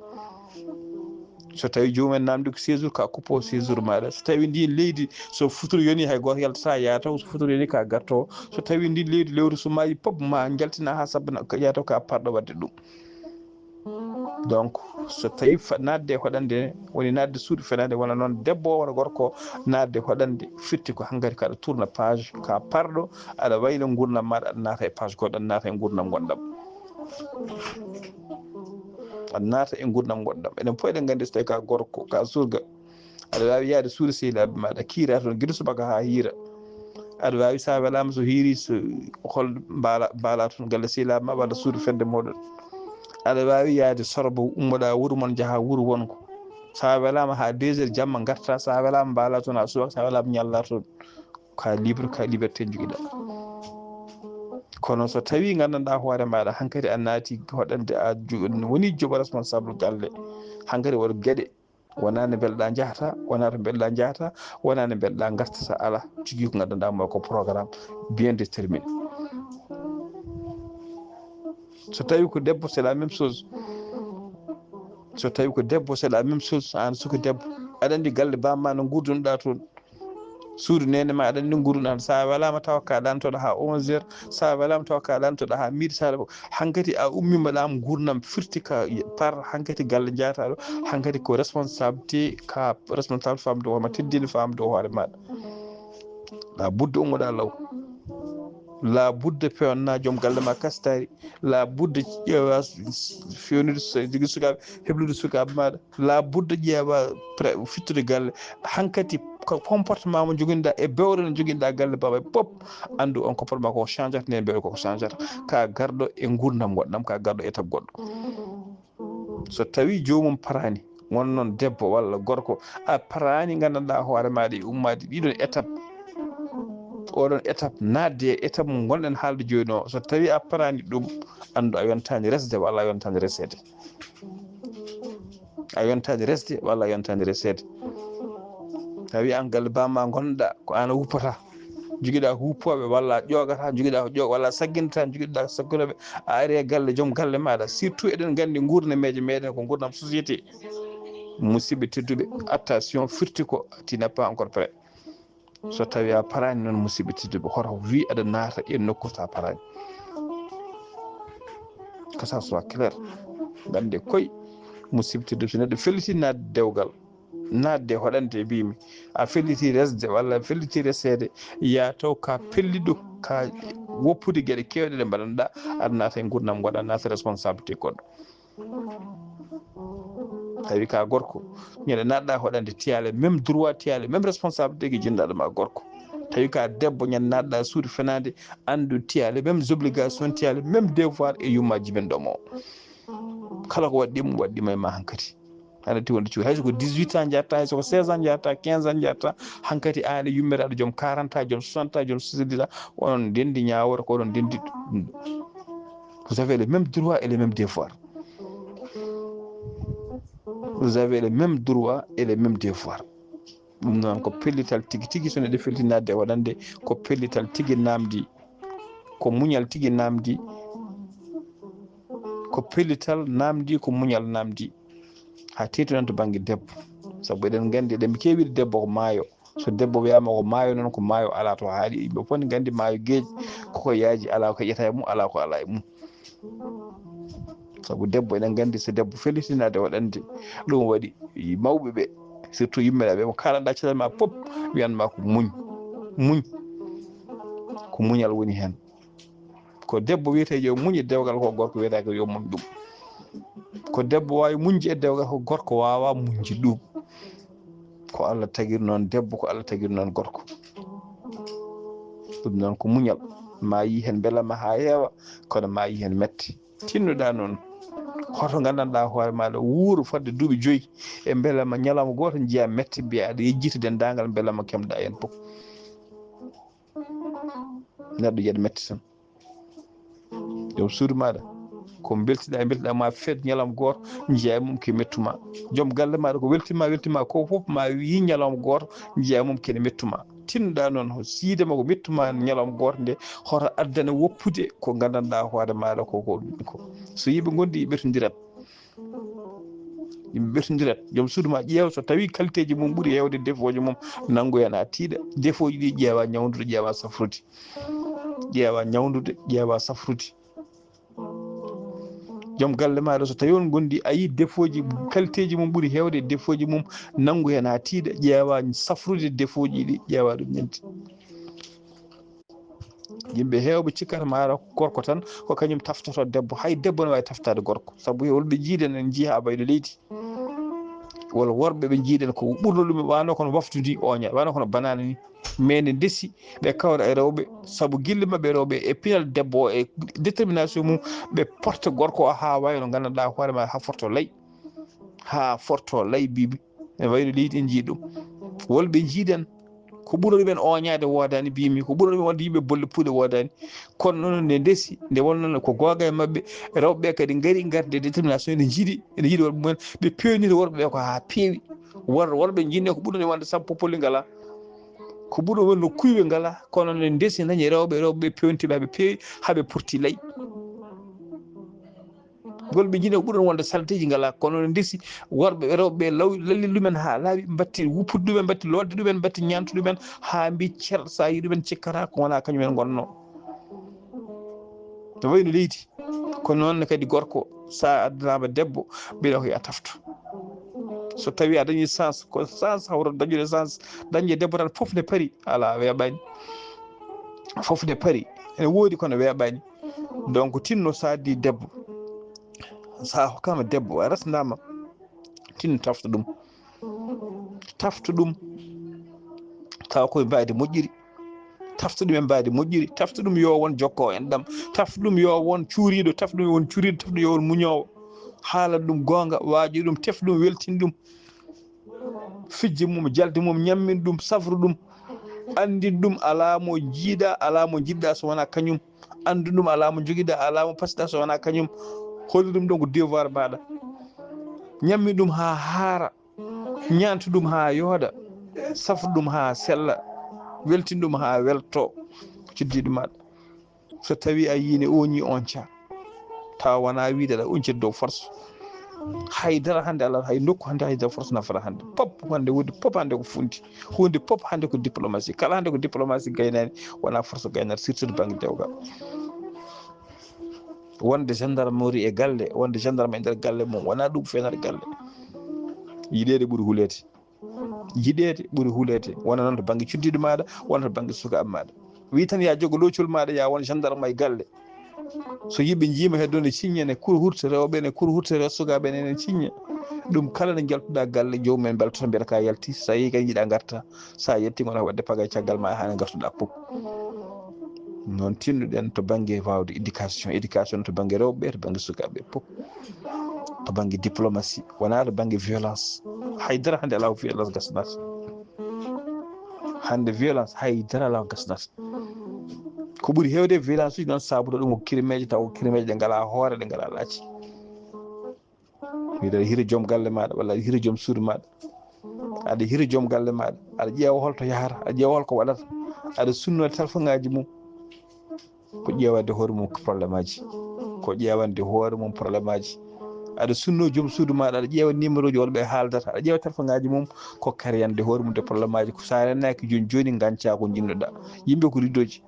So tawi joomum en namdi ko séjour, ka kuppo séjour maɗa. So tawi ndin leydi, so futuro yoni, hay gooto yaltata yaha taw, so futuro yoni ka gatto. So tawi ndin leydi lewru sumaji pop ma jaltina ha sabbana ka yaha taw ka parɗo wadde ɗum. Donc, so tawi fa-, naatde e hoɗande woni naatde suudu fenaande, wona noon debbo o, wona gorko, naatde e hoɗande firti ko hankadi kaɗa tourna page, ka parɗo, aɗa wayla ngurndan maɗa, aɗa naata e page goɗɗo, aɗa naata e ngurndan gonɗam. Aɗa naata e ngurndan gonɗam. Enen fof eɗen nganndi so tawi ka gorko, ka surga, aɗa waawi yahde suudu sehilaaɓe maɗa, kiira toon gila subaka haa hiira. Aɗa waawi, so a welaama, so hiiri, so hol mbaala, mbaala toon galle sehilaaɓe ma walla suudu fedde mooɗon. Aɗa waawi yahde Sorbo, ummoɗaa wuro mon, njahaa wuro wonko. So a welaama haa deux heures jamma ngarta, so a welaama mbaala toon haa subaka, so a welaama ñalla toon. Ka libre, ka liberté njogiɗaa. Kono so tawi nganndanɗaa hoore maɗa, hankadi a naati hoɗande, a jo-, woni jogo responsable galle, hankadi woto geɗe, wonaa ne mbeleɗa njahata, wonaa to mbeleɗa njahata, wonaa ne mbeleɗa ngartata, alaa. Jogii ko nganndanɗaa mo ko programme bien déterminé. So tawi ko debbo, c'est la même chose. So tawi ko debbo, c'est la même chose. An suka debbo, aɗa anndi galle bamma no ngurdunoɗa toon. Suudu nene ma, aɗa anndi ngurdunoɗa. So a welaama tawa ka ɗantoɗa haa onze heures, so a welaama tawa ka ɗantoɗa haa midi, so a hankadi a ummiima ɗaam ngurndan firti ka par hankadi galle njahata ɗo, hankadi ko responsabilité, ka responsable femme dow hoore ma, teddini femme dow hoore maɗa. La budda ummoɗa law. La budda peewna joom galle ma kastari. La budda ƴeewa fewnude so jogii sukaaɓe, heblude sukaaɓe maɗa. La budda ƴeewa pre-, fittude galle. Hankadi ko comportement mo joginɗa e bewre no joginɗa galle baba e pop. Anndu on comportement ko changeata, nden bewre koko changeata. Ka garɗo e ngurndan goɗɗam, ka garɗo e étape goɗɗo. So tawi joomum paraani, Won noon debbo walla gorko, a paraani, nganndanɗaa hoore maaɗa e ummaade ɗiɗon étape. Oɗon étape, naatde e étape mo ngonɗen haalde jooni o. So tawii a paraani ɗum, anndu a yontaani resde walla a yontaani reseede. A yontaani resde walla a yontaani reseede. Tawi aan galle baaba ma ngonɗaa, ko aan a wuppata. Njogiɗaa ko wuppooɓe, walla a ƴoogata, njogiɗaa ko ƴoog-, walla a sagginta, njogiɗaa ko sagginooɓe. A ari e galle, joom galle maaɗa. Surtout eɗen nganndi nguurnameeje meeɗen ko nguurndam société. Musidɓe tedduɓe, attention, firti ko, tu n'es pas encore prêt. So tawii a paraani noon, musidɓe tedduɓe, hoto wi aɗa naata e nokku so a paraani. Que ça soit clair. Ngannde koy, musidɓe tedduɓe, so neɗɗo felliti naatde dewgal, naatde hoɗande, mbimi, a felliti resde walla a felliti reseede, yaa taw ka pelliɗo, ka woppude geɗe keewɗe ɗe mbaɗanɗa, aɗa naata e nguurndam goɗɗo, aɗa naata responsabilité goɗɗo. Tawi ka gorko, ñande naatɗa hoɗande, tu as les mêmes droits, tu as les mêmes responsabilités que jinnaaɗo ma gorko. Tawi ka debbo, ñande naatɗa suudu fenaande, anndu tu as les mêmes obligations, tu as les mêmes devoirs e yumma jibinɗo mo. Kala ko waɗɗi mum, waɗɗima e ma hankadi. Aɗa andi wonde cuuɗi. Hay so ko dix-huit ans njatta, hay so ko seize ans njatta, quinze ans njatta, hankadi aan e yummiraaɗo joom quarante ans, joom soixante ans, joom soixante-dix ans, onon ndenndi ñaawoore, ko oɗon ndenndi ɗum ɗo. Vous avez les mêmes droits et les mêmes devoirs. Vous avez les mêmes droits et les mêmes devoirs. Ɗum noon ko pellital tigi tigi, so neɗɗo felliti naatde e waɗande, ko pellital tigi naamndi, ko muñal tigi naamndi, ko pellital naamndi, ko muñal naamndi. Haa teeti noon to bannge debbo. Sabu eɗen nganndi, eɗen keewi wiide debbo ko maayo. So debbo wiyaama ko maayo noon, ko maayo alaa to haaɗi. Yimɓe fof ne nganndi maayo geeƴi, koko yaaji, alaa ko heƴata e mum, alaa ko alaa e mum. Sabu debbo, eɗen nganndi, so debbo felliti naatde e waɗande, ɗum waɗi mawɓe ɓe, surtout yummiraaɓe, mo kaalanɗa cellal ma fof, wiyanma ko muñ, muñ, ko muñal woni heen. Ko debbo wiyetee yo muñ e dewgal, ko gorko wiyetee ko yo muñ ɗum. Ko debbo waawi muñde e dewgal, ko gorko waawaa muñde ɗum. Ko Allah tagiri noon debbo, ko Allah tagiri noon gorko. Ɗum noon ko muñal. Ma yii heen mbelama haa heewa, kono ma yii heen metti. Tinnoɗaa noon, hoto nganndanɗaa hoore maaɗa wuuro fodde duuɓi joyi, e mbelama ñalawma gooto njiyaa metti, mbiyaa aɗa yejjita denndaangal mbelama kemɗaa heen fof. Neɗɗo yiya metti tan. Joom suudu maaɗa, ko mbeltiɗaa, mbeltiɗaa ma feet ñalawma gooto, njiyaa e mum ke mettu ma. Joom galle maaɗa, ko weltima, weltima ko fof, ma yii ñalawma gooto, njiyaa e mum kene mettu ma. Tinnoɗaa noon, so yiide ma ko mettu ma ñalawma gooto nde, hoto addane woppude ko nganndanɗaa hoore maaɗa ko, ko ɗum ko. So yimɓe ngondi, ɓe ɓetondirat. Yimɓe ɓetondirat. Joom suudu ma ƴeewa, so tawi qualité ji mum ɓuri heewde défaut ji mum, nanngu heen haa tiiɗa. Défaut ji ɗi ƴeewa ñawndude, ƴeewa safrude. Ƴeewa ñawndude, ƴeewa safrude. Joom galle maaɗa, so tawi on ngondi, a yii défaut ji, qualité ji mum ɓuri heewde défaut ji mum, nanngu heen haa tiiɗa, ƴeewa safrude défaut ji ɗi, ƴeewa ɗum ñande. Yimɓe heewɓe cikkata maaro gorko tan, ko kañum taftoto debbo. Hay debbo ne waawi taftaade gorko. Sabu holɓe njiiden en njii haa bayɗo leydi. Walla worɓe ɓe njiiden ko ɓurno ɗum, wano kono wafdu ndi oña, wano kono banaana ni. Mais ne ndesi, ɓe kawra e rewɓe, sabu gille maɓɓe rewɓe e pinal debbo o e détermination mum, ɓe porte gorko o haa wayi no nganndanɗaa hoore ma, haa forto lay. Haa forto lay, bibi. E wayno leydi en njii ɗum. Wolɓe njiiden ko ɓuri ɗumen oñaade woodaani, mbimi, ko ɓuri ɗumen wonde yimɓe bolle puuɗe woodaani. Kono noon nde ndesi, nde wonnoo ko googa e maɓɓe, rewɓe ɓe kadi ngari, ngarde détermination, ene njiɗi, ene njiɗi worɓe mumen, ɓe peewniri worɓe ɓe ko haa peewi. Wor-, worɓe njiɗnoo ko ɓuri ɗumen wonde sabu popoli ngalaa, ko ɓuri ɗumen wonde kuyɓe ngalaa, kono nde ndesi dañi rewɓe, rewɓe ɓe peewniti ɓe haa ɓe peewi, haa ɓe porti lay. Ngol ɓe njiɗi ko ɓuri ɗum wonde salteeji ngalaa, kono no ndesi worɓe e rewɓe ɓe law-, lalli ɗumen haa laaɓi, mbatti wuppude ɗumen, mbatti lootde ɗumen, mbatti ñaamtude ɗumen haa mbi cer, so a yii ɗumen cikkata ko wonaa kañum en ngonnoo. No wayi no leydi, kono noon ne kadi gorko, so a addanaama debbo, mbiɗa ko yo a tafto. So tawii a dañii chance, ko chance hawro dañude chance, dañde debbo tan fof ne pari, alaa, weeɓaani. Fof ne pari, ene woodi kono weeɓaani. Donc, tinno so a addi debbo, so a hokkaama debbo, a resnaama, tinno tafto ɗum. Tafto ɗum, tawa koye mbaadi moƴƴiri. Tafto ɗum e mbaadi moƴƴiri. Tafto ɗum yo won jokko en ɗam. Tafto ɗum yo won cuuriiɗo, tafto ɗum yo won cuuriiɗo, tafto ɗum yo won muñoowo. Haala ɗum goonga, waajo ɗum, tef ɗum, weltin ɗum. Fijji mum, jaldi mum, ñammin ɗum, safru ɗum, anndin ɗum alaa mo jiiɗa, alaa mo jiɗɗa so wonaa kañum. Anndu ɗum alaa mo jogiɗa, alaa mo pasiɗa so wonaa kañum. Holli ɗum ɗon ko devoir maaɗa. Ñammin ɗum haa haara, ñaantu ɗum haa yooɗa, safru ɗum haa sella, weltin ɗum haa welto, cuddiiɗo maaɗa. So tawi a yii ne oñi on ca, tawa wona wiide aɗa oñciri dow force. Haydara hannde alaa, hay nokku hannde haydara force nafata hannde. Pop hannde, woni pop hannde ko funti. Huunde pop hannde ko diplomatie. Kala hannde ko diplomatie gaynaani, wona force gaynaata, surtout to bannge dewgal. Wonde gendarmerie e galle, wonde gendarme e nder galle mum, wona ɗum fenata galle. Yiɗeede ɓuri huleede. Yiɗeede ɓuri huleede. Wona noon to bannge cuddiiɗo maaɗa, wona to bannge sukaaɓe maaɗa. Wi tan ya jogo loocol maaɗa, ya won gendarme e galle. So yimɓe njiima heddo ne ciññe, ne kurhurte, rewɓe ne kurhurte, rew-, sukaaɓe ne, ne ciññe. Ɗum kala nde njaltuɗa galle, joomum en mbeltoto, mbiyata ka yalti. So a yii kadi njiɗa ngarta, so a yalti ngona waɗde pagay caggal ma, haa nde ngartuɗa pop. Noon tinnuɗen to bannge waawde éducation, éducation to bannge rewɓe, to bannge sukaaɓe pop. To bannge diplomatie, wonaa to bannge violence. Haydara hannde alaa ko violence gasanata. Hannde violence haydara alaa ko gasanata. Ko ɓuri heewde violence uji noon sabuɗo ɗum ko kirimeeje, taw ko kirimeeje ɗe ngalaa hoore, ɗe ngalaa laaci. Mbiɗa hira joom galle maaɗa walla aɗa hira joom suudu maaɗa. Aɗa hira joom galle maaɗa. Aɗa ƴeewa holto yahata, aɗa ƴeewa holko waɗata. Aɗa sunno telefon ŋaaji mum. Ko ƴeewande hoore mum ko problème aji. Ko ƴeewande hoore mum problème aji. Aɗa sunno joom suudu maaɗa, aɗa ƴeewa numéro ji wonɓe haaldata, aɗa ƴeewa telefon ŋaaji mum, ko kariyande hoore mum de problème aji. Ko sa rennaaki jooni jooni, ngañca ko njiɗnoɗa. Yimɓe ko riddooji.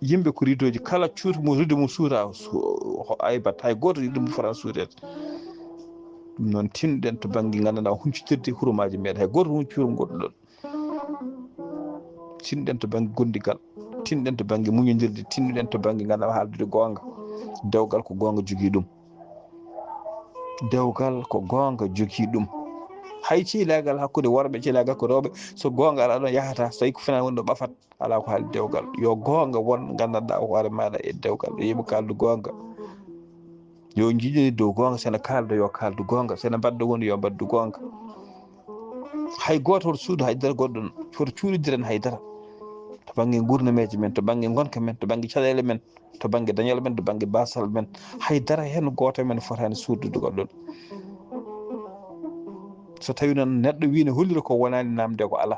Yimɓe ko riddooji. Kala cuuto mo riddo mum suuta, su-, o aybat. Hay gooto riddo mum fota suuteede. Ɗum noon, tinɗen to bannge nganndanɗaa huncodirde huromaaji meeɗen. Hay gooto hunci hurum goɗɗo ɗon. Tinɗen to bannge gondigal, tinɗen to bannge muñondirde, tinɗen to bannge nganndanɗaa haaldude goonga. Dewgal ko goonga jogii ɗum. Dewgal ko goonga jogii ɗum. Hay ceylaagal hakkunde worɓe, ceylaagal ko rewɓe, so goonga alaa ɗon yahata, so tawi ko fenaande woni ɗo ɓafat, alaa ko haali dewgal. Yo goonga won nganndanɗaa hoore maaɗa e dewgal, yo yimɓe kaaldu goonga. Yo njiɗiri dow goonga, so ene kaalda yo kaaldu goonga, so ene mbaɗda woni yo mbaɗdu goonga. Hay gooto hoto suudu haydara goɗɗo, hoto cuuɗidiren haydara. To bannge nguurnameeje men, to bannge ngonka men, to bannge caɗeele men, to bannge dañal men, to bannge baasal men, haydara heen gooto men fotaani suuɗude goɗɗo. So tawi noon neɗɗo wii ne hollira ko wonaani, naamnde ko alaa.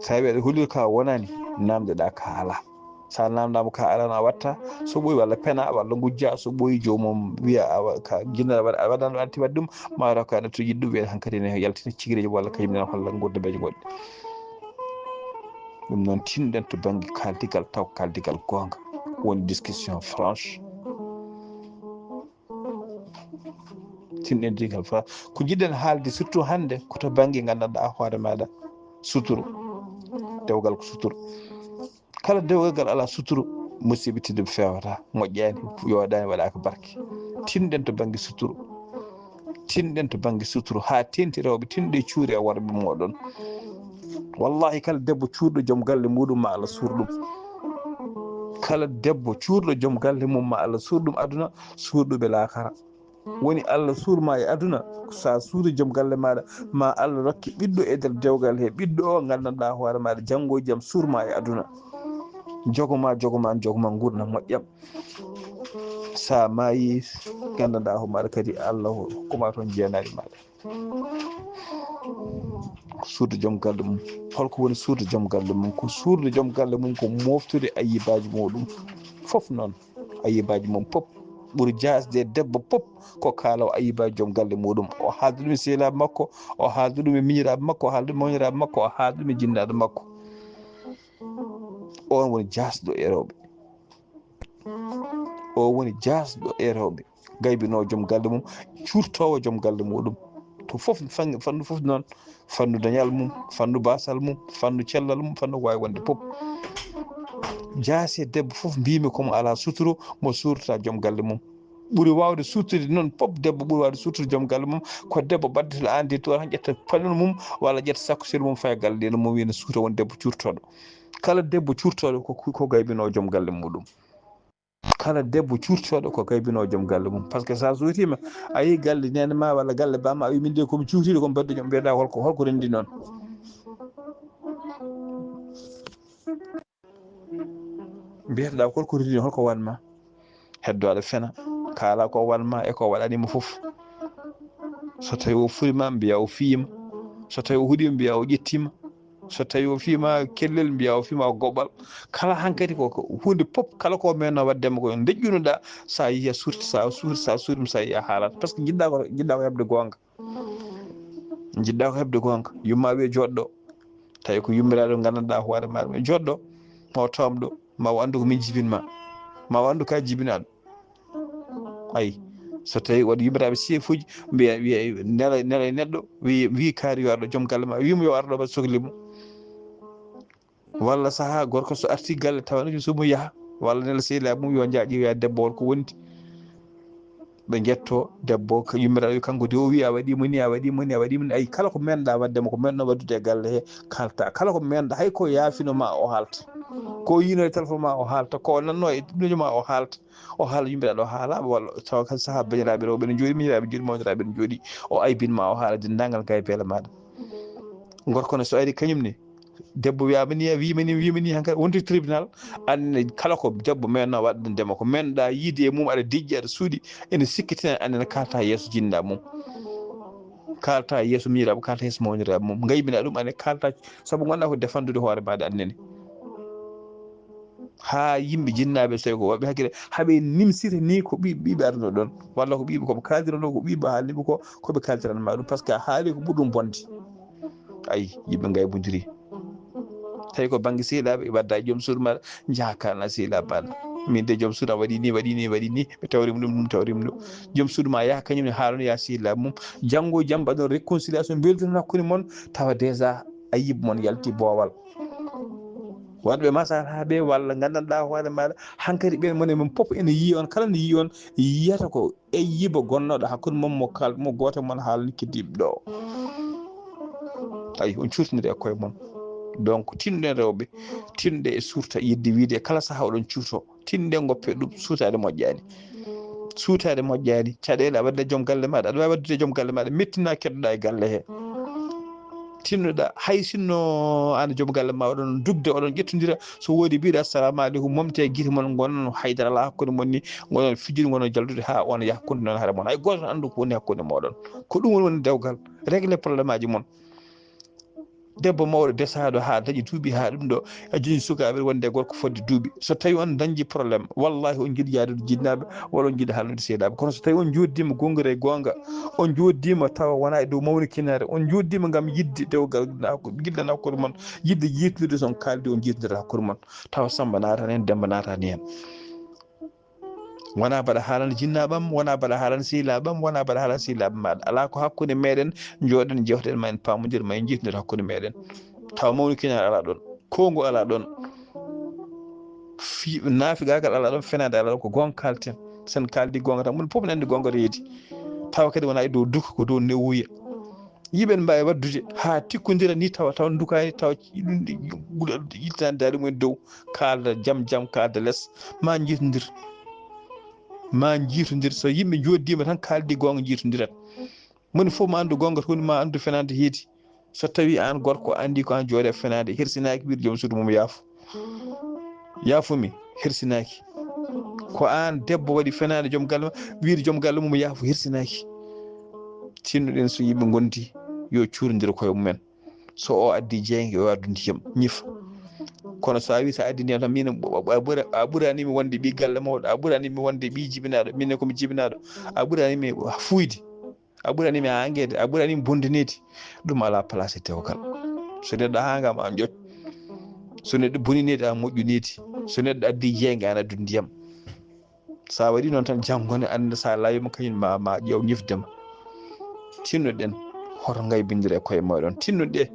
So tawi aɗa hollira ka wonaani, naamnde ɗa ka alaa. Sa naamndaama ka alaa na watta, so ɓooyi walla pena, walla ngujja, so ɓooyi joomum wiya awa ka jinna aɗa waɗa, aɗa waɗa, aɗa atti waɗde ɗum, ma taw ka neɗɗo yiɗi ɗum, wiya hankadi ne yaltina cikireeji walla kañum ne holla ngurndameeje goɗɗe. Ɗum noon tinɗen to bannge kaaldigal, taw kaaldigal goonga, woni discussion franche. Tinɗen digal fa ko jiɗɗen haalde, surtout hannde, ko to bannge nganndanɗaa hoore maaɗa suturu. Dewgal ko suturu. Kala dewgal ngal alaa suturu, musiɓɓe tedduɓe, feewata, moƴƴaani, yooɗaani, waɗaaka barke. Tinɗen to bannge suturu. Tinɗen to bannge suturu, haa teeŋti rewɓe, tinɗe cuuri e worɓe mooɗon. Wallahi, kala debbo cuurɗo joom galle muuɗum, ma Allah suur ɗum. Kala debbo cuurɗo joom galle mum, ma Allah suur ɗum aduna, suur ɗum e laakara. Woni Allah suur ma e aduna, sa suuri joom galle maaɗa, ma Allah rokke ɓiɗɗo e nder dewgal he, ɓiɗɗo o nganndanɗaa hoore maaɗa, janngo e jam suur ma e aduna. Jogo ma, jogo ma, jogo ma nguurndam moƴƴam. Sa maayi, nganndanɗaa hoore maaɗa kadi, Allah hokkuma toon jeenaari maaɗa. Ko suudu joom galle mum. Holko woni suudu joom galle mum? Ko suudu joom galle mum ko moftude ayibaaji muɗum. Fof noon, ayibaaji mum pop. Ɓuri jaasde e debbo pop ko kaalaw ayibaaji joom galle muɗum. O haalda ɗum e sehilaaɓe makko, o haalda ɗum e miñiraaɓe makko, o haalda ɗum e mawniraaɓe makko, o haalda ɗum e jinnaaɗo makko. On woni jaasɗo e rewɓe. O woni jaasɗo e rewɓe. Gaybinoo joom galle mum, cuurtoowo joom galle muɗum. To fof, fannu fof noon, fannu dañal mum, fannu baasal mum, fannu cellal mum, fannu waawi wonde pop. Jaasi e debbo fof mbiymi ko mo alaa suturu, mo suurta joom galle mum. Ɓuri waawde suutude noon pop, debbo ɓuri waawde suutude joom galle mum, ko debbo ɓaddoto aan de toon, ƴetta palon mum, walla ƴetta sakko sel mum, faya galle ɗe, no mo wiyi no suuta, won debbo cuurtooɗo. Kala debbo cuurtooɗo ko, ko gaybinoo joom galle muɗum. Kala debbo cuurtooɗo ko gaybinoowo joom galle mum. Par ce que so a suutiima, a yehi galle neene ma walla galle baama, a wi min de ko mi cuurtiiɗo, ko mi baɗɗo joom, mbiyeɗaa holko, holko renndi noon? Mbiyeteɗaa holko renndi noon, holko wan ma? Heddo aɗa fena, kaala ko wan ma e ko waɗani ma fof. So tawi o furi ma, mbiya o fiyima. So tawi o huɗima, mbiya o ƴettima. So tawi o fima kellel, mbiya o fima goɓal. Kala hankadi ko, ko huunde pop, kala ko menno waddema ko deƴƴunoɗa, sa yiya surti, sa surti, sa surti, sa yiya haalat. Par ce que jiɗɗa ko, jiɗɗa ko heɓde gonga. Jiɗɗa ko heɓde gonga. Yumma wiya joɗɗo. Tawi ko yummiraɗo gandanɗa hoore maɗa. Joɗɗo, ma o tomɗo, ma o andu ko min jibinma. Ma o andu ka jibinaɗo. Ayi, so tawi waɗi yummiraaɓe seefuuji, mbiya, wiya, nela, nela e neɗɗo, wi, wi kaari yo arɗo joom galle ma, wimo yo arɗo ba sokli mum. Walla saha gorko so arti galle tawa no sumu yaha, walla nela sehilaaɓe mum yo njaaƴi, wiya debbo on ko wondi. Ɓe njetto debbo, ko yummiraaɗo wi kanko de o wi a waɗi mo ni, a waɗi mo ni, a waɗi mo ni. Ayi, kala ko menɗa waɗde mo, ko menɗo waɗdude e galle he, kalta. Kala ko menɗa, hay ko yaafino ma o haalta. Ko yino e téléphone ma o haalta, ko nanno e ɗum ma o haalta. O haala yummiraaɗo o haalaɓe walla tawa kadi saha bandiraaɓe rewɓe ne jooɗi, miñiraaɓe jooɗi, mawniraaɓe ne jooɗi, o aybin ma o haala denndaangal gay beele maɗa. Gorko ne so ari kañum ne, debbo wiyama ni, wima ni, wima ni, hankadi wonti tribunal, anne kala ko debbo menno waɗdema ko menɗa yiide e mum, aɗa deƴƴi, aɗa suuɗi, ene sikkitina, anne ne kalta yeeso jinnaɓe mum. Kalta yeeso miñiraaɓe, kalta yeeso mawniraaɓe mum. Ngaybina ɗum, anne kalta, sabu gonɗa ko defandude hoore maɗa annene. Ha yimɓe jinnaaɓe, so tawi ko waɓɓe hakkille, haɓe nimsita ni ko ɓi-, ɓiɓe arno ɗon, walla ko ɓiɓe koɓe kaaldirono, ko ɓiɓe haalniɓe ko, koɓe kaaldiranma ɗum, par ce que a haali ko ɓuri ɗum bonde. Ayi, yimɓe ngaybodiri. Tawi ko bannge sehilaaɓe, wadda e joom suudu maɗa, njaha kalna sehilaaɓe maɗa. Min de joom suudu am waɗi ni, waɗi ni, waɗi ni, mi tawrima ɗum, ɗum tawrima ɗum. Joom suudu ma yaha kañum ne haalano ya sehilaaɓe mum. Janngo e jam mbaɗon réconciliation, mbeldinon hakkunde mon, tawa déjà ayib mon yalti boowal. Waɗɓe masalaha ɓe walla nganndanɗa hoore maɗa, hankadi ɓen mone mum pop ene yiyi on, kala ne yiyi on, yiyata ko e yiba gonnoɗo hakkunde mum mo kal-, mo gooto mon haalni kiddiɓe ɗo. Ayi, on cuurtindira e koye mon. Donc, tinɗen rewɓe, tinɗe e suurta, yidde wiide kala saha oɗon cuurto, tinɗe ngoppe ɗum, suutaade moƴƴaani. Suutaade moƴƴaani, caɗeele a waɗde joom galle maɗa, aɗa waawi waɗdude joom galle maɗa, mettina keɗoɗa e galle he. Tinnoɗa, hay sinno an joom galle ma oɗon dugde, oɗon ƴettodira, so woodi biɗo assalamu aleykum, momte gite mon, gonon haydara ala hakkunde mon ni, gonon fijjude, gonon jaldude ha on hakkunde non hare mon. Hay gooto anndu ko woni hakkunde moɗon. Ko ɗum woni dewgal. Régler problème aji mon. Debbo mawɗo desaɗo ha dañi duuɓi ha ɗum ɗo, a joni sukaaɓe wonde e gorko fodde duuɓi. So tawi on dañji problème, wallahi on jiɗi yaadude jinnaaɓe, walla on jiɗi haalnude sehilaaɓe. Kono so tawi on joddima gongre e gonga, on joddima tawa wona e dow mawnikinaare, on joddima ngam yidde dewgal na ko, gilla na hakkunde mon, yidde jiitnude son kaldi on jiitnodira hakkunde mon. Tawa Samba naatani hen, Demba naatani hen. Wona mbaɗa haalana jinnaaɓam, wona mbaɗa haalana sehilaaɓam, wona mbaɗa haalana sehilaaɓe maɗa. Ala ko hakkunde meɗen, jooɗen, jewten, ma en pamodir, ma en jiitnodir hakkunde meɗen. Tawa mawnikinaare ala ɗon, kongu ala ɗon, fi-, naafigaagal ala ɗon, fenaade ala ɗon, ko gonga kalten. Sen kaldi gonga tan, mon fof ne andi gonga reedi. Tawa kadi wona e dow duka, ko dow newuya. Yiɓen mbawi waddude ha tikkodira ni tawa, tawa dukani, tawa ɗum ɗi guɗal yiltani daali mumen dow, kalda jam jam, kalda less, ma jiitodir. Ma jiitodir, so yimɓe joddima tan kaldi gonga jiitodirat. Moni fof ma andu gonga to woni, ma andu fenade heedi. So tawi an gorko andi ko an jooɗe fenade, hirsinaki wiide joom suudu mum yaafo. Yaafumi, hirsinaki. Ko an debbo waɗi fenade joom galle ma, wiide joom galle mum yaafo, hirsinaki. Tinnoɗen so yimɓe gondi, yo cuurodir koye mumen. So o addi jeynge, o addu ndiyam, ñifa. Kono so a wi sa addi ndiyam tan, min a ɓura-, a ɓuranimi wonde ɓi galle mawɗo, a ɓuranimi wonde ɓi jibinaɗo, min komi jibinaɗo, a ɓuranimi fuuyde. A ɓurani mi angeede, a ɓurani mi bondineede. Ɗum ala place e dewgal. So neɗɗo hanga ma joƴ. So neɗɗo boninede a moƴƴunede. So neɗɗo addi jeynge an addu ndiyam. Sa waɗi noon tan janngo ne annda sa laawima kañum ma, ma ƴeew ñifde ma. Tinnoɗen hoto ngaybindire e koye moɗon. Tinnoɗe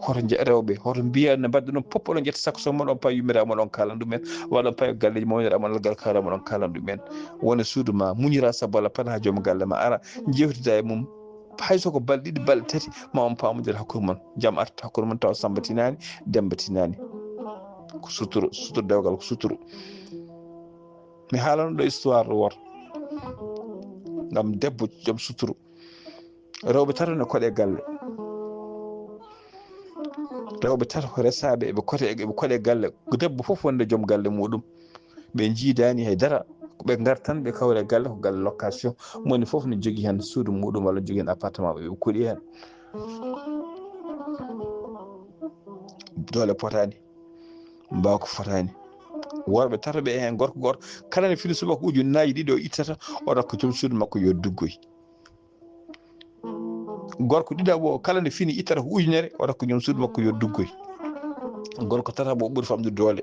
hoto je-, rewɓe hoto mbiya no mbaɗɗo ɗum pop oɗon ƴetta sakko so moɗon pawi yummiraɓe moɗon kalan ɗumen. Walla pawi galleji mawniraa moɗon gal kala moɗon kalan ɗumen. Wona suudu ma muñira sabu Allah paɗa joom galle ma ara. Jewtida e mum, hay so ko balɗe ɗiɗi, balɗe tati, ma on paamodir hakkunde mon. Jam arta hakkunde mon tawa Samba tinaani, Demba tinaani. Ko suturu, suturu dewgal ko suturu. Mi haalano ɗo histoire ɗo wor. Ngam debbo joom suturu. Rewɓe tato ne koɗe galle. Rewɓe tato resaaɓe eɓe koɗe, eɓe koɗe galle. Debbo fof wonde joom galle muɗum. Ɓe njiidaani hay dara. Ɓe ngartan, ɓe kawre galle, ko galle location. Moni fof ne jogii heen suudu muɗum walla jogii heen appartement, ɓe koɗi heen. Doole potaani. Mbaawka fotaani. Worɓe tato ɓe heen, gorko gooto, kala ne fini subaka ujunnaaji ɗiɗi o ittata, o rokka joom suudu makko yo duggoy. Gorko ɗiɗaɓo o, kala ne fini ittata ko ujunere, o rokka joom suudu makko yo duggoy. Gorko tataɓo o ɓuri famɗude doole.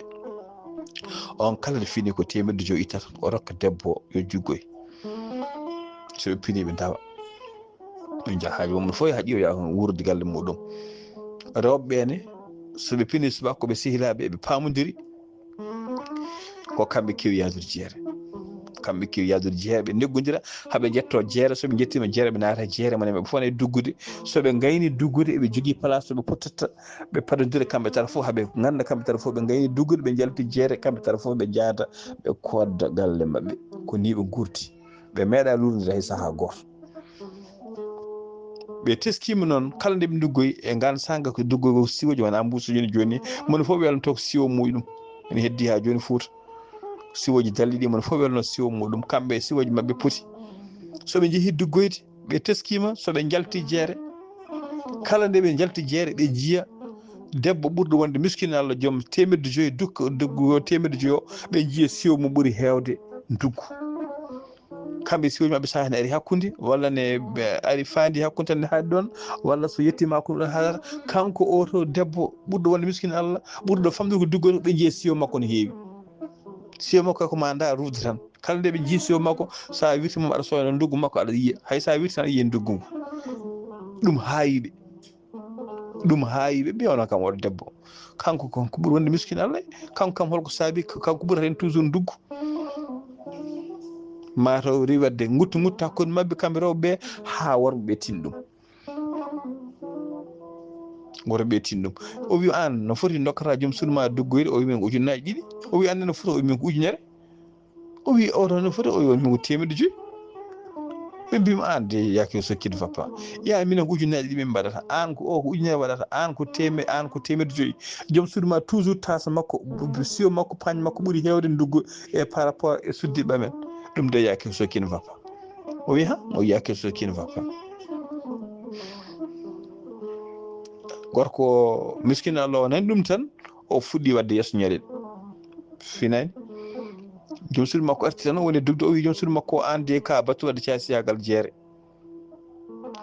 On kala ne fini ko teemedde joyi ittata, o rokka debbo o yo juggoy. So ɓe pini ɓe ndawa. Ɗum jahaaji mum fof yaha ƴiiwa yaha wuurde galle muɗum. Rewɓe ɓe ne, so ɓe pini subaka ko ɓe sehilaaɓe, eɓe paamodiri. Ko kamɓe kewi yahdude jeere. Kamɓe kewi yahdude jeere, ɓe neggodira, haa ɓe njetto jeere. So ɓe njettiima jeere, ɓe naata jeere, mone ɓe fof ne duggude. So ɓe ngayni duggude, eɓe jogii place to ɓe pottata, ɓe padodira kamɓe tata fof, haa ɓe ngannda kamɓe tata fof, ɓe ngayni duggude, ɓe njalti jeere, kamɓe tata fof ɓe njaada, ɓe kodda galle maɓɓe. Ko ni ɓe ngurti. Ɓe meeɗa luurnde hay sahaa gooto. Ɓe teskiima noon, kala nde ɓe nduggoyi e ngaan saanga ko duggoyi ko siwooji wona ambuusuuji jooni jooni, moni fof welnotoo ko siwo muɗum. Ene heddi haa jooni Fuuta. Siwooji dalli ɗi, moni fof welno siwo muɗum. Kamɓe e siwooji maɓɓe poti. So ɓe njehii duggoyde, ɓe teskiima, so ɓe njalti jeere, kala nde ɓe njalti jeere, ɓe njiya debbo ɓurɗo wonde miskin Allah, joom teemedde joyi dukka, duggo teemedde joyi o, ɓe njiya siwo mo ɓuri heewde nduggu. Kamɓe siwooji maɓɓe sahaa ne ari hakkunde, walla ne ɓe ari faandi hakkunde tan ne haaɗi ɗoon, walla so yettiima hakkunde ɗoon haaɗata, kanko o to debbo ɓurɗo wonde miskin Allah, ɓurɗo famɗude ko duggoto, ɓe njiya siwo makko no heewi. Siwo makko ko ma nda ruude tan. Kala nde ɓe njii siwo makko, so a wirti mum aɗa soyna nduggu makko aɗa yiya. Hay so a wirti tan a yiya nduggu ngu. Ɗum haayi ɓe. Ɗum haayi ɓe, mbiya wona kam oɗo debbo. Kanko kon ko ɓuri wonde miskin Allah. Kanko kam holko saabi, kanko ɓurata en toujours nduggu. Mataw riwadde nguttu nguttu hakkunde maɓɓe kamɓe rewɓe ɓe haa worɓe ɓe tin ɗum. Worɓe ɓe tin ɗum. O wi aan no foti dokkata joom suudu ma duggoyde, o wi min ko ujunnaaji ɗiɗi. O wi aan no foti, o wi min ko ujunere. O wi oto no foti, o wi on min ko teemedde joyi. Ɓe mbima aan de yaake so kid vappa. Ya minen ko ujunnaaji ɗiɗi min mbaɗata. Aan ko o ko ujunere waɗata. Aan ko teeme-, aan ko teemedde joyi. Joom suudu ma toujours tasa makko, siwo makko, pañ makko ɓuri heewde nduggu e par rapport e suddiɓe men. Ɗum de yaake so kid vappa. O wi ha, o wi yaake so kid vappa. Gorko miskin Allah o nani ɗum tan, o fuɗɗi waɗde yeeso ñalel. Finani. Joom suudu makko arti tan, o woni dugde, o wi joom suudu makko, "Aan de ka battu waɗde caasiyagal jeere.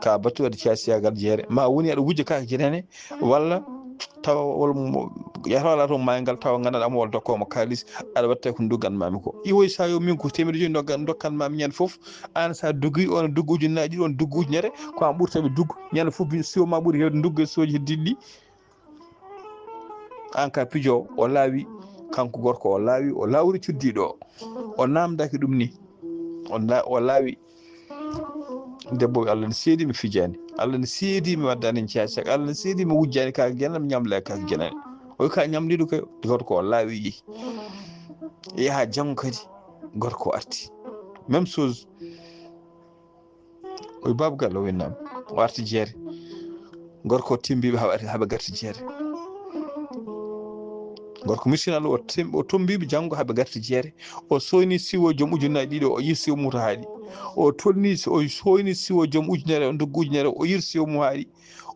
Ka battu waɗde caasiyagal jeere. Ma woni aɗa wujja ka jenene, walla tawa wol mo, yatawa ala toon maaygal, tawa nganndanɗaa mo wol dokkoowo mo kaalis, aɗa watta ko nduggan mami ko." Iwoy sa yo min ko teemedde joyi ndoggan, ndokkan mami ñande fof. Aan sa duggi, on duggu ujunnaaji ɗiɗi, on duggu ujunere, ko aan ɓurta ɓe duggu. Ñande fof siwo ma ɓuri heewde nduggu e siwooji heddiiɗi ɗi. Aan ka pijo, o laawi, kanko gorko o laawi, o laawri cuddiiɗo o. O namdaki ɗum ni. O la-, o laawi. Debbo wi, "Allah ne seedi mi fijaani. Allah ne seedi mi waddaani en caacak. Allah ne seedi mi wujjaani ka genam, ñamle ka genani." O wi, "Ka ñamliiɗo kay." Gorko o laawi yehi. Yaha janngo kadi, gorko o arti. Même chose. O wi, "Baaba Gallo, o wi naam." O arti jeere. Gorko o timbiiɓe haɓe, haɓe garti jeere. Gorko miskin Allah o tim-, o tombiiɓe janngo haɓe garti jeere. O soyni siwo joom ujunnaaji ɗiɗi, o yii siwo mum to haaɗi. O tolni, o soyni siwo joom ujunere, o ndoggi ujunere, o yii siwo mum haaɗi.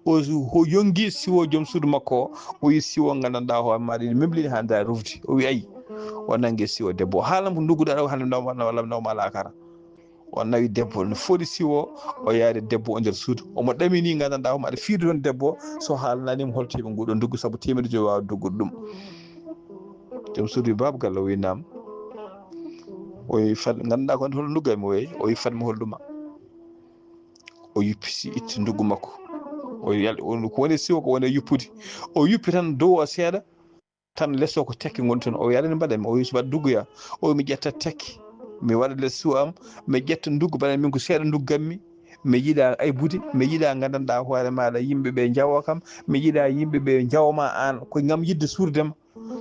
O, o yongi siwo joom suudu makko o, o yii siwo nganndanɗaa hoore maaɗa ene memlini haa ndaa rufde. O wi, "Ayi." O nangi siwo debbo. O haalan ko ndugguɗaa ɗo hannde nawma, nawma, nawma alaa kara. O nawi debbo no foti siwo, o yaari debbo o nder suudu. Omo ɗamini nganndanɗaa homo aɗa fiido toon debbo, so haalanaani mo holto heɓi nguɗo nduggu, sabu teemedde joyi waawa duggude ɗum. Joom suudu wi, "Baaba Gallo, o wi naam." O wi, "Fad-, nganndanɗaa ko hol nduggu am?" O wi, o wi, "Fadmi holɗuma." O yuppiti, itti nduggu makko. O yal-, o, ko woni siwo, ko woni yuppude. O yuppi tan dow o seeɗa, tan les o ko tekke ngoni toon. O wi, "Aɗa anndi mbaɗa mi?" O wi, "So mbaɗa nduggu ya." O wi, "Mi ƴetta tekke, mi waɗa les siwo am, mi ƴetta nduggu, mbaɗa min ko seeɗa nduggu am mi. Mi yiɗa aybude, mi yiɗa nganndanɗaa hoore maaɗa yimɓe ɓe njawoo kam, mi yiɗa yimɓe ɓe njawoo ma aan, ko ngam yiɗde suurde ma."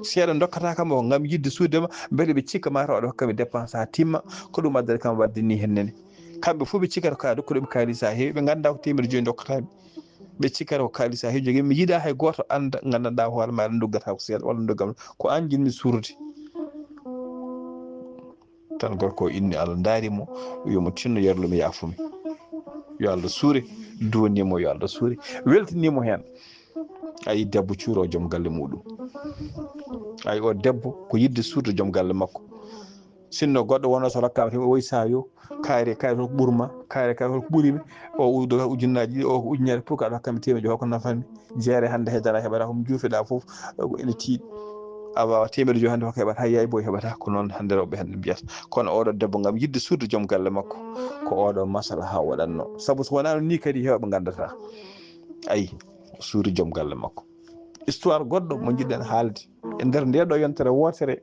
Seeɗa dokkata kam o ngam yiɗde suude ma, mbele ɓe cikka ma taw aɗa hokka mi dépense haa timma, ko ɗum addata kam waɗde ni hennene. Kamɓe fof ɓe cikkata ko a dokkuɗo ɓe kaalis haa heewi, ɓe ngannda ko teemedde joyi dokkata mi. Ɓe cikkata ko kaalis haa heewi jogii, mi yiɗa hay gooto annda, nganndanɗaa hoore ma, aɗa ndoggata ko seeɗa walla ndoggam ko aan njiɗmi suurude. Tan gorko o inni Allah, ndaari mo, wi'i mo tinno, yerlo mi, yaafumi. Yo Allah suure, duwanii mo, yo Allah suure, weltanii mo heen. Ayi, debbo cuuro joom galle muɗum. Ayi, o debbo ko yiɗde suude joom galle makko. Sinno goɗɗo wonno so rokkama tan, o woy sayo, kaari, kaari holko ɓurma, kaari, kaari holko ɓurimi. O udo ujunnaaji ɗiɗi, o ko ujunere, pour que aɗa hokkami teemedde joyi, holko nafanmi? Jeere hannde heddana heɓata, ko mi juufiɗa fof, ene tiiɗi. A wawa teemedde joyi hannde, holko heɓata? Hay yaay boy heɓata. Ko noon hannde rewɓe hannde mbiyata. Kono oɗo debbo ngam yiɗde suude joom galle makko, ko oɗo masalaha waɗatno. Sabu so wonano ni kadi hewɓe ngandata. Ayi, suude joom galle makko. Histoire goɗɗo mo jiɗɗen haalde e nder nde ɗo yontere wootere,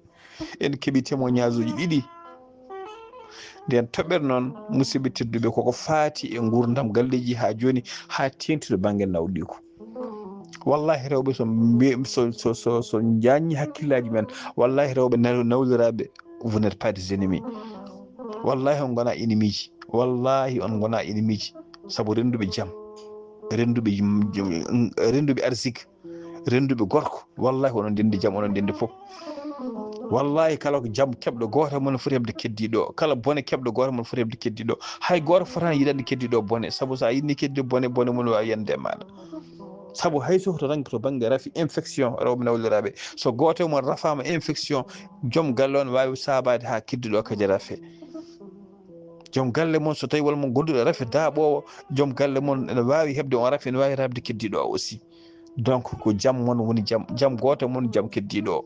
en keɓi témoignage uji ɗiɗi. Nden toɓɓere noon, musidɓe tedduɓe, koko faati e nguurndam galleeji haa jooni, haa teeŋti to bannge nawliigu. Wallahi, rewɓe, so mbi-, so, so, so, so njaññi hakkillaaji men, wallahi, rewɓe naw-, nawliraaɓe, vous n'êtes pas des ennemis. Wallahi, on ngona ennemiji. Wallahi, on ngona ennemiji. Sabu rennduɓe jam, rennduɓe jam, rennduɓe arsik, rennduɓe gorko, wallahi onon ndenndi jam, onon ndenndi fof. Wallahi kala ko jam keɓɗo gooto mon foti heɓde keddiiɗo o, kala bone keɓɗo gooto mon foti heɓde keddiiɗo o. Hay gooto fotani yiɗande keddiiɗo o bone, sabu so a yiɗni keddiiɗo bone, bone mon waawi yande e maaɗa. Sabu hay so to rangi to bannge rafi infection, rewɓe nawliraaɓe, so gooto e mon rafaama infection, joom galle on waawi saabaade haa keddiiɗo o kadi rafe. Joom galle mon, so tawi walla mon gonduɗo rafi daaɓoowo, joom galle mon ene waawi heɓde on rafi, ene waawi raɓde keddiiɗo o aussi. Donc ko jam mon woni jam, jam gooto mon jam keddiiɗo o.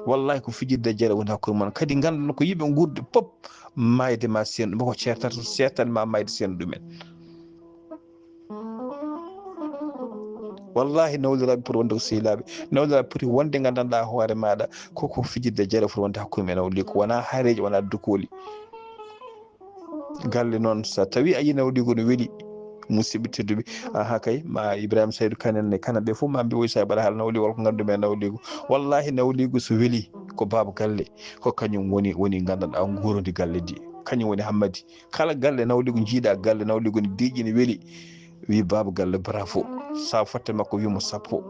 Wallahi ko fijirde jere woni hakkunde mon. Kadi ngandon ko yimɓe nguurdi pop, mayde ma seen ɗum, ko ceertata, ceertan ma mayde seen ɗumen. Wallahi nawliraaɓe poti wonde ko sehilaaɓe. Nawliraaɓe poti wonde ngandanɗa hoore maɗa ko, ko fijirde jere foti wonde hakkunde men nawliigu. Wona hareji, wona dukooli. Galle noon, so tawi a yi nawliigu no weli, musidɓe tedduɓe, aha kay, ma Ibrahima Saydu Kan en, Kan ɓe fof ma mbi woy sa mbaɗa haala nawliigu, walla ko nganndu men nawliigu. Wallahi nawliigu so weli, ko baaba galle, ko kañum woni, woni nganndanɗa nguurodi galle di. Kañum woni hammadi. Kala galle nawliigu jiiɗa, galle nawliigu ne diiƴi ne weli, wi baaba galle bravo. Sa fotte makko wimo sappo.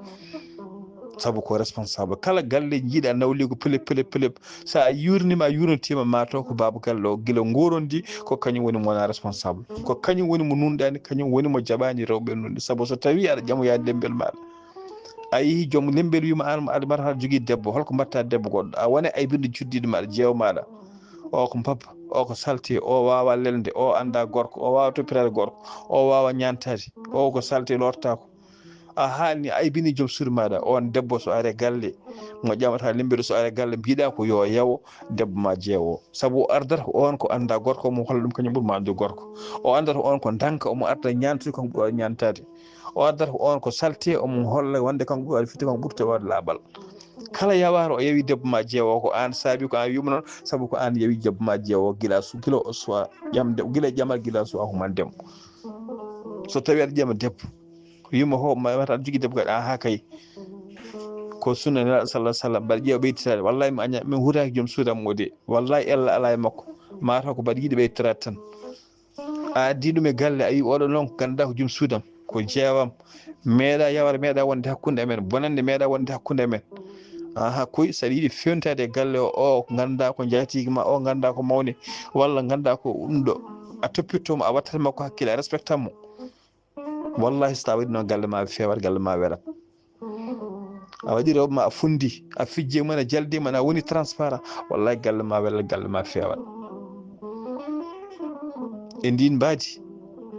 Sabu ko responsable. Kala galle jiiɗa nawliigu pelep, pelep, pelep. Sa yurnima, a yurnitima, ma taw ko baaba galle o, gila ngorondi, ko kañum woni mo wona responsable. Ko kañum woni mo nunɗani, kañum woni mo jaɓani rewɓe nunɗi. Sabu so tawi aɗa ƴamoya lembel maɗa, a yeehi joom lembel wima an aɗa mata haɗa jogui debbo, holko mbatta debbo goɗɗo? A wona aybinde juddiɗo maɗa, jeewo maɗa. O ko mbabba, o ko salte, o wawa lelde, o anda gorko, o wawa toppitade gorko, o wawa ñantade, o ko salte lortako. A haalni, a aybini joom suudu maɗa. On debbo so ari galle, mo ƴamata limbe ɗo, so ari galle, mbiɗa ko yo yawo debbo ma jeewo. Sabu o ardata on ko anda gorko, mo holla ɗum kañum ɓuri ma andu gorko. O ardata on ko danka, omo arda ñantude, kanko ɓuri ñantade. O ardata on ko salte, omo holla wonde kanko ɓuri fiti, kanko ɓurte wawde laaɓal. Kala yawaro o yawi debbo ma jeewo, ko an saabi, ko an wiimo noon, sabu ko an yawi debbo ma jeewo gila su-, gila o suwa ƴamde, gila ƴamal, gila suwa humandemo. So tawi aɗa ƴama debbo, wimo ho, ma, mata aɗa jogui debbo kadi, aha kay. Ko sunna Nelaɗo sallallahu alaihi wasallam, mbaɗa ƴeewa ɓeytitaade. Wallahi mi aña, min hutaki joom suudam o de. Wallahi ella ala e makko. Mata ko mbaɗa yiɗi ɓeytitaade tan. A addi ɗum e galle, a wi oɗo noon ko ganduɗa ko joom suudam, ko jeewam. Meeɗa yawar, meeɗa wonde hakkunde amen. Bonande meeɗa wonde hakkunde amen. Aha, koy, saɗa yiɗi fewnitade e galle o, o ganduɗa ko njatigi ma, o ganduɗa ko mawni, walla ganduɗa ko ɗum ɗo. A toppitto mo, a wattat makko hakkille, a respectat mo. Wallahi, so tawa waɗi noon, galle ma feewat, galle ma welat. A waɗi rewɓe ma, a fundi, a fijji e mum, a jaldi e mum, a woni transparent. Wallahi, galle ma welat, galle ma feewat. E ndin mbaadi,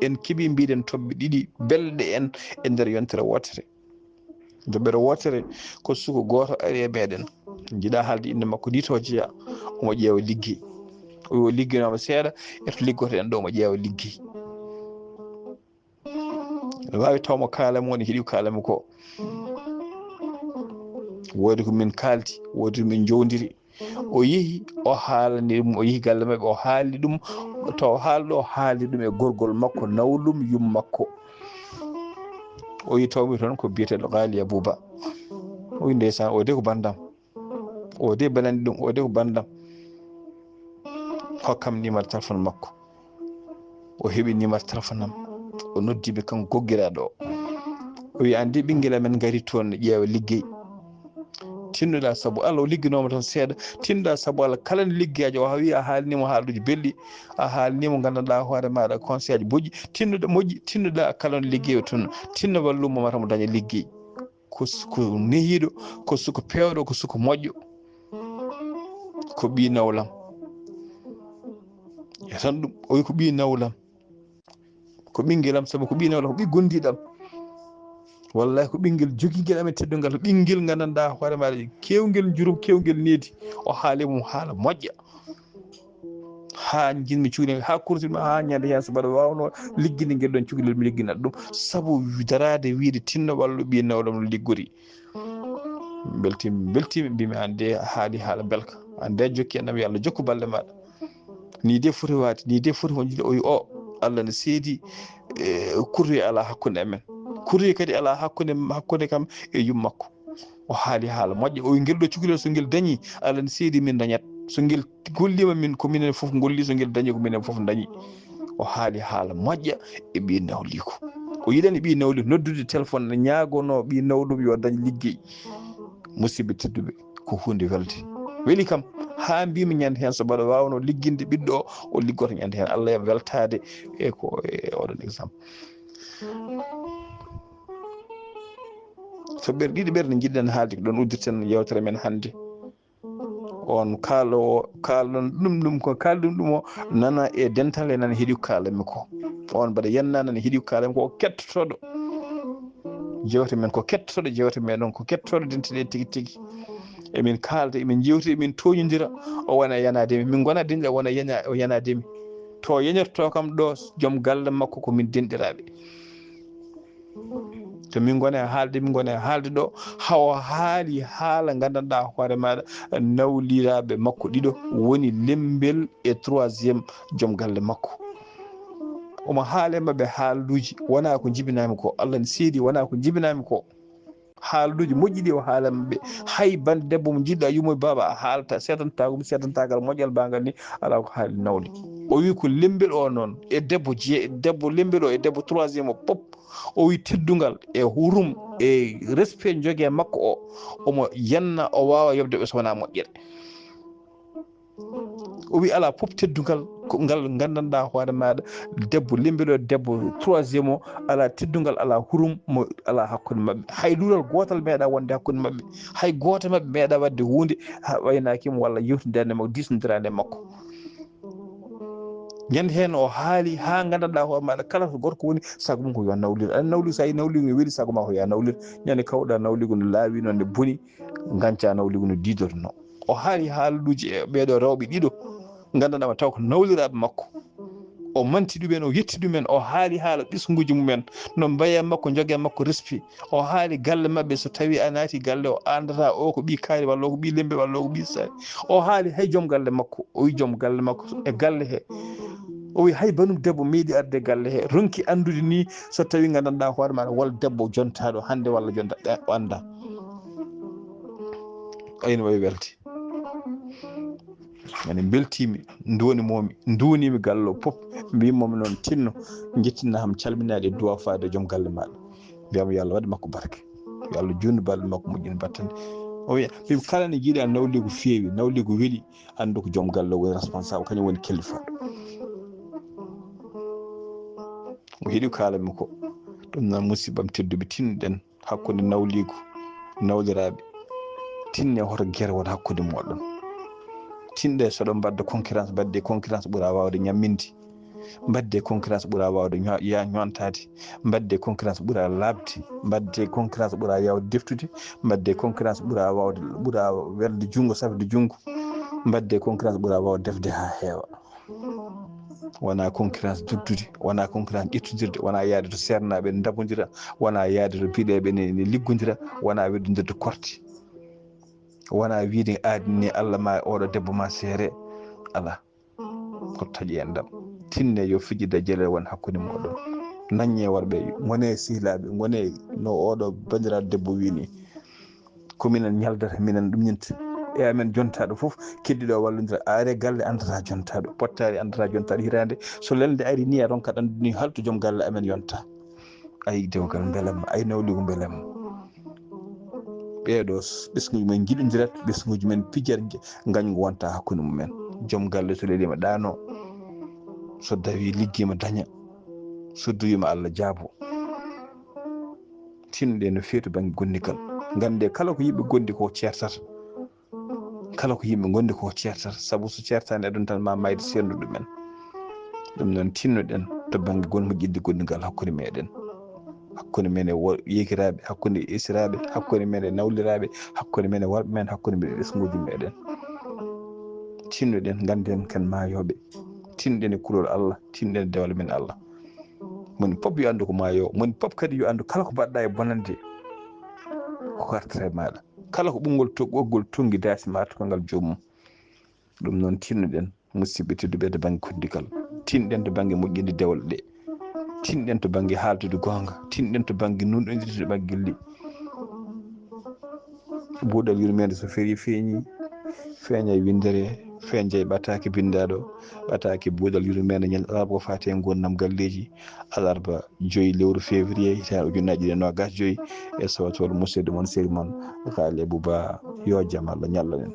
en keɓi mbiɗen toɓɓe ɗiɗi belɗe en e nder yontere wootere. Toɓɓere wootere ko suko gooto ari e meɗen. Jiɗa haalde innde makko ni to jeeya. Omo ƴeewa liggey. O wi o ligginooma seeɗa, e to liggotoɗen ɗo omo ƴeewa liggey. Ene waawi taw mo kaalami woni heɗi ko kaalami ko. Woodi ko min kaaldi, woodi ko min jowndiri. O yehi, o haalani ɗum, o yehi galle maɓɓe, o haali ɗum, to o haali ɗo, o haali ɗum e gorgol makko, nawɗum yum makko. O yi tawmi toon ko biyeteeɗo Qaali Abuba. O wi, "Ndeysaan, o de ko banndam." O de banani ɗum, o de ko bandam. Hokkam numéro téléphone makko. O heɓi numéro téléphone am. O noddi mi kan goggiraaɗo o. O wi, "An de ɓinngel amen ngari toon ne ƴeewa liggey. Tinnoɗaa sabu Allah." O ligginooma toon seeɗa. "Tinnoɗaa sabu Allah." Kala ne liggeyaajo o wi a haalnii mo haaluuji belɗi. A haalnii mo nganndanɗaa hoore maaɗa conseil aji moƴƴi. Tinnoɗaa moƴƴi, tinnoɗaa kala ne liggey o toon. Tinno wallu mo mata mo daña liggey. Ko s-, ko nehiiɗo, ko suko peewɗo, ko suko moƴƴo. Ko ɓii nawlam. E tan ɗum, o wi ko ɓii nawlam. Ko ɓinngel am, sabu ko ɓii nawlam, ko ɓii gondiiɗo am. Wallahi ko ɓinngel jogiingel amen teddungal, ko ɓinngel nganndanɗaa hoore maaɗa, keewngel njurum, keewngel needi. O haali mum haala moƴƴa. Haa njinmi cukalel, haa kursi ma, haa ñande heen so mbaɗa waawnoo ligginde ngel ɗoon cukalel, mi ligginat ɗum. Sabu daraade wiide tinno wallu ɓii nawlam no liggori. Mbeltiimi, mbeltiimi, mbimi an de a haali haala belka. An de a jokki enɗam, yo Allah jokku balɗe maaɗa. Ni de foti waade, ni de foti wonde o wi o, Allah ne seedi, e, kurri alaa hakkunde amen. Kurri kadi alaa hakkunde, hakkunde kam e yummakko. O haali haala moƴƴa. O wi ngel ɗo cukalel so ngel dañi, Allah ne seedi min dañat. So ngel golliima min, ko minen fof golli, so ngel dañi ko minen fof dañi. O haali haala moƴƴa e ɓii nawliiko. O yiɗani ɓii nawliiko noddude téléphone, ne ñaagonoo ɓii nawɗum yo dañ liggey. Musidɓe tedduɓe, ko huunde welde. Weli kam, haa mbimi ñande heen so mbaɗa waawnoo ligginde ɓiɗɗo o, o liggoto ñande heen. Allah e weltaade e ko, e oɗon exemple. So ɓer-, ɗiɗi ɓerɗe njiɗɗen haalde ko ɗoon uddirten yewtere men hannde. On kaalo o, kaalon ɗum, ɗum ko kaalɗum ɗum o, nana e dental e nana heɗi ko kaalanmi ko. On mbaɗa yenna nana heɗi ko kaalanmi ko, o kettotooɗo. Jewte men ko kettotooɗo, jewte meɗen ko kettotooɗo dental e tigi tigi. Emin kaalda, emin jewti, emin tooñondira. O wona yanaade mi. Min ngona denɗe, o wona yana-, o yanaade mi. To yeñorto kam ɗo, joom galle makko ko min denɗiraaɓe. To min ngona e haalde, min ngona e haalde ɗo, hawa haali haala nganndanɗaa hoore maaɗa, nawliraaɓe makko ɗiɗo woni lembel e troisième joom galle makko. Omo haala e maɓɓe haaluuji, wonaa ko njibinaami ko, Allah ne seedi, wonaa ko njibinaami ko. Haaluuji moƴƴi ɗi o haala e maɓɓe. Hay bannde debbo mo njiɗɗaa yumoy baaba a haalata, seedantaa ɗum, seedantaagal moƴƴal baagal ni, alaa ko haali nawle. O wi ko lembel o noon, e debbo je-, debbo lembel o, e debbo troisième o, pop. O wi teddungal e hurum e respect joge makko o, omo yenna o waawa yoɓde ɓe so wonaa moƴƴere. O wi alaa fof teddungal ko ngal nganndanɗaa hoore maaɗa, debbo lembel o, debbo troisième o, alaa teddungal, alaa hurum mo alaa hakkunde maɓɓe. Hay luural gootal meeɗaa wonde hakkunde maɓɓe. Hay gooto maɓɓe meeɗaa waɗde huunde ha waynaaki mo walla yewtidande makko, diisnondiraande e makko. Ñande heen o haali haa nganndanɗaa hoore maaɗa, kala to gorko woni, sago mum ko yo nawlir. Aɗa nawlir, so a yi nawlir no weli, sago ma ko yo a nawlir. Ñande kawɗaa nawligo no laawi noon, ne boni, ngancaa nawligo no diidorno. O haali haaluuji e ɓeeɗo rewɓe ɗiɗo, nganndanɗaa ma taw ko nawliraaɓe makko. O manti ɗumen, o yetti ɗumen, o haali haala ɓesnguuji mumen, no mbaye makko, joge makko respect. O haali galle maɓɓe, so tawii a naati galle, o anndataa o ko ɓii kaari walla o ko ɓii lembe walla o ko ɓii sari. O haali hay joom galle makko, o wi joom galle makko e galle he. O wi hay banum debbo meeɗi arde galle he, ronki anndude ni so tawii nganndanɗaa hoore maaɗa wol debbo jontaaɗo hannde walla jonta, ɓe o anndaa. Ayno o welti. Mane mbeltiimi, nduwani momi, nduwaniimi galle o pop, mbiimi momi noon tinno, njettinaa ham calminaade e duwaa faade e joom galle maaɗa. Mbiyam yo Allah waɗ makko barke. Yo Allah juutnu balɗe makko, moƴƴin battane. O wiya, mbiimi kala ne jiiɗa nawligu feewi, nawligu weli, anndu ko joom galle o woni responsable, kañum woni kellifaaɗo. O heɗi ko kaalanmi ko. Ɗum noon, musiɓɓam tedduɓe, tinnoɗen hakkunde nawliigu, nawliraaɓe. Tinne hoto gere won hakkunde mooɗon. Tinɗe so ɗon mbaɗde concurrence, mbaɗde concurrence ɓura waawde ñamminde. Mbaɗde concurrence ɓura waawde ño-, ya-, ñoontaade. Mbaɗde concurrence ɓura laaɓde. Mbaɗde concurrence ɓura yaawde deftude. Mbaɗde concurrence ɓura waawde, ɓura welde junngo, safde junngo. Mbaɗde concurrence ɓura waawde defde haa heewa. Wonaa concurrence duddude, wonaa concurrence ƴettodirde, wonaa yahde to seernaaɓe ndabondira, wonaa yahde to biɗeeɓe ne, ne liggondira, wonaa weddondirde korte. Wonaa wiide aadi ni Allah ma oɗo debbo ma seere. Alaa. Ko taƴi en ɗam. Tinne yo fijida jelel won hakkunde mooɗon. Naññe worɓe, ngone sehilaaɓe, ngone no oɗo banndiraaɗo debbo wii ni. Ko minen ñaldata, minen ɗum ñinta. e amen jontaaɗo fof, keddiiɗo o wallondira. A ari galle, anndata jontaaɗo, pottaari anndata jontaaɗo hitaande. So lelnde ari ni, a ronkat anndude ni, halto joom galle amen yonta. Ay, dewgal, mbelamma, ay, nawligu, mbelamma. Ɓeeɗo, ɓesnguuji men njiɗondirat, ɓesnguuji men pijat, ngañgu wonta hakkunde mumen. Joom galle so leliima ɗaano, so dawi liggiima daña, so duwiima Allah jaabo. Tinnoɗen no feewi to bannge gondigal. Ngannde kala ko yimɓe gondi ko ceertata. Kala ko yimɓe gondi ko ceertata, sabu so ceertaani aduna tan ma mayde serndu ɗumen. Ɗum noon tinnoɗen to bannge gon moƴƴinde gondigal hakkunde meɗen. Hakkunde men e wor-, yekiraaɓe, hakkunde e esiraaɓe, hakkunde men e nawliraaɓe, hakkunde men e worɓe men, hakkunde men e ɓesnguuji meɗen. Tinnoɗen, ngannden ken maayooɓe. Tinnoɗen e kulol Allah, tinnoɗen e dewal men Allah. Moni pop yo anndu ko maayoowo, moni pop kadi yo anndu kala ko mbaɗɗa e bonande ko artata e maaɗa. Kala ko ɓunngol to-, ɓoggol tunngi daasi ma tukangal joomum. Ɗum noon tinnoɗen, musidɓe tedduɓe, to bannge koddigal. Tinɗen to bannge moƴƴinde dewle ɗe. Tinɗen to bannge haaldude goonga. Tinɗen to bannge nunɗondirde to bannge gilli. Buuɗal yurmeende so ferii feeñi, feeña e winndere, feeña e ɓataake binndaaɗo, ɓataake buuɗal yurmeende ñande alarba ko faati e nguurndam galleeji, alarba joyi lewru février hitaande ujunnaji ɗiɗi e noogas joyi, e sowtoor musidɗo mon sehil mon Gaali Abuba, yo jam Allah ñallu en.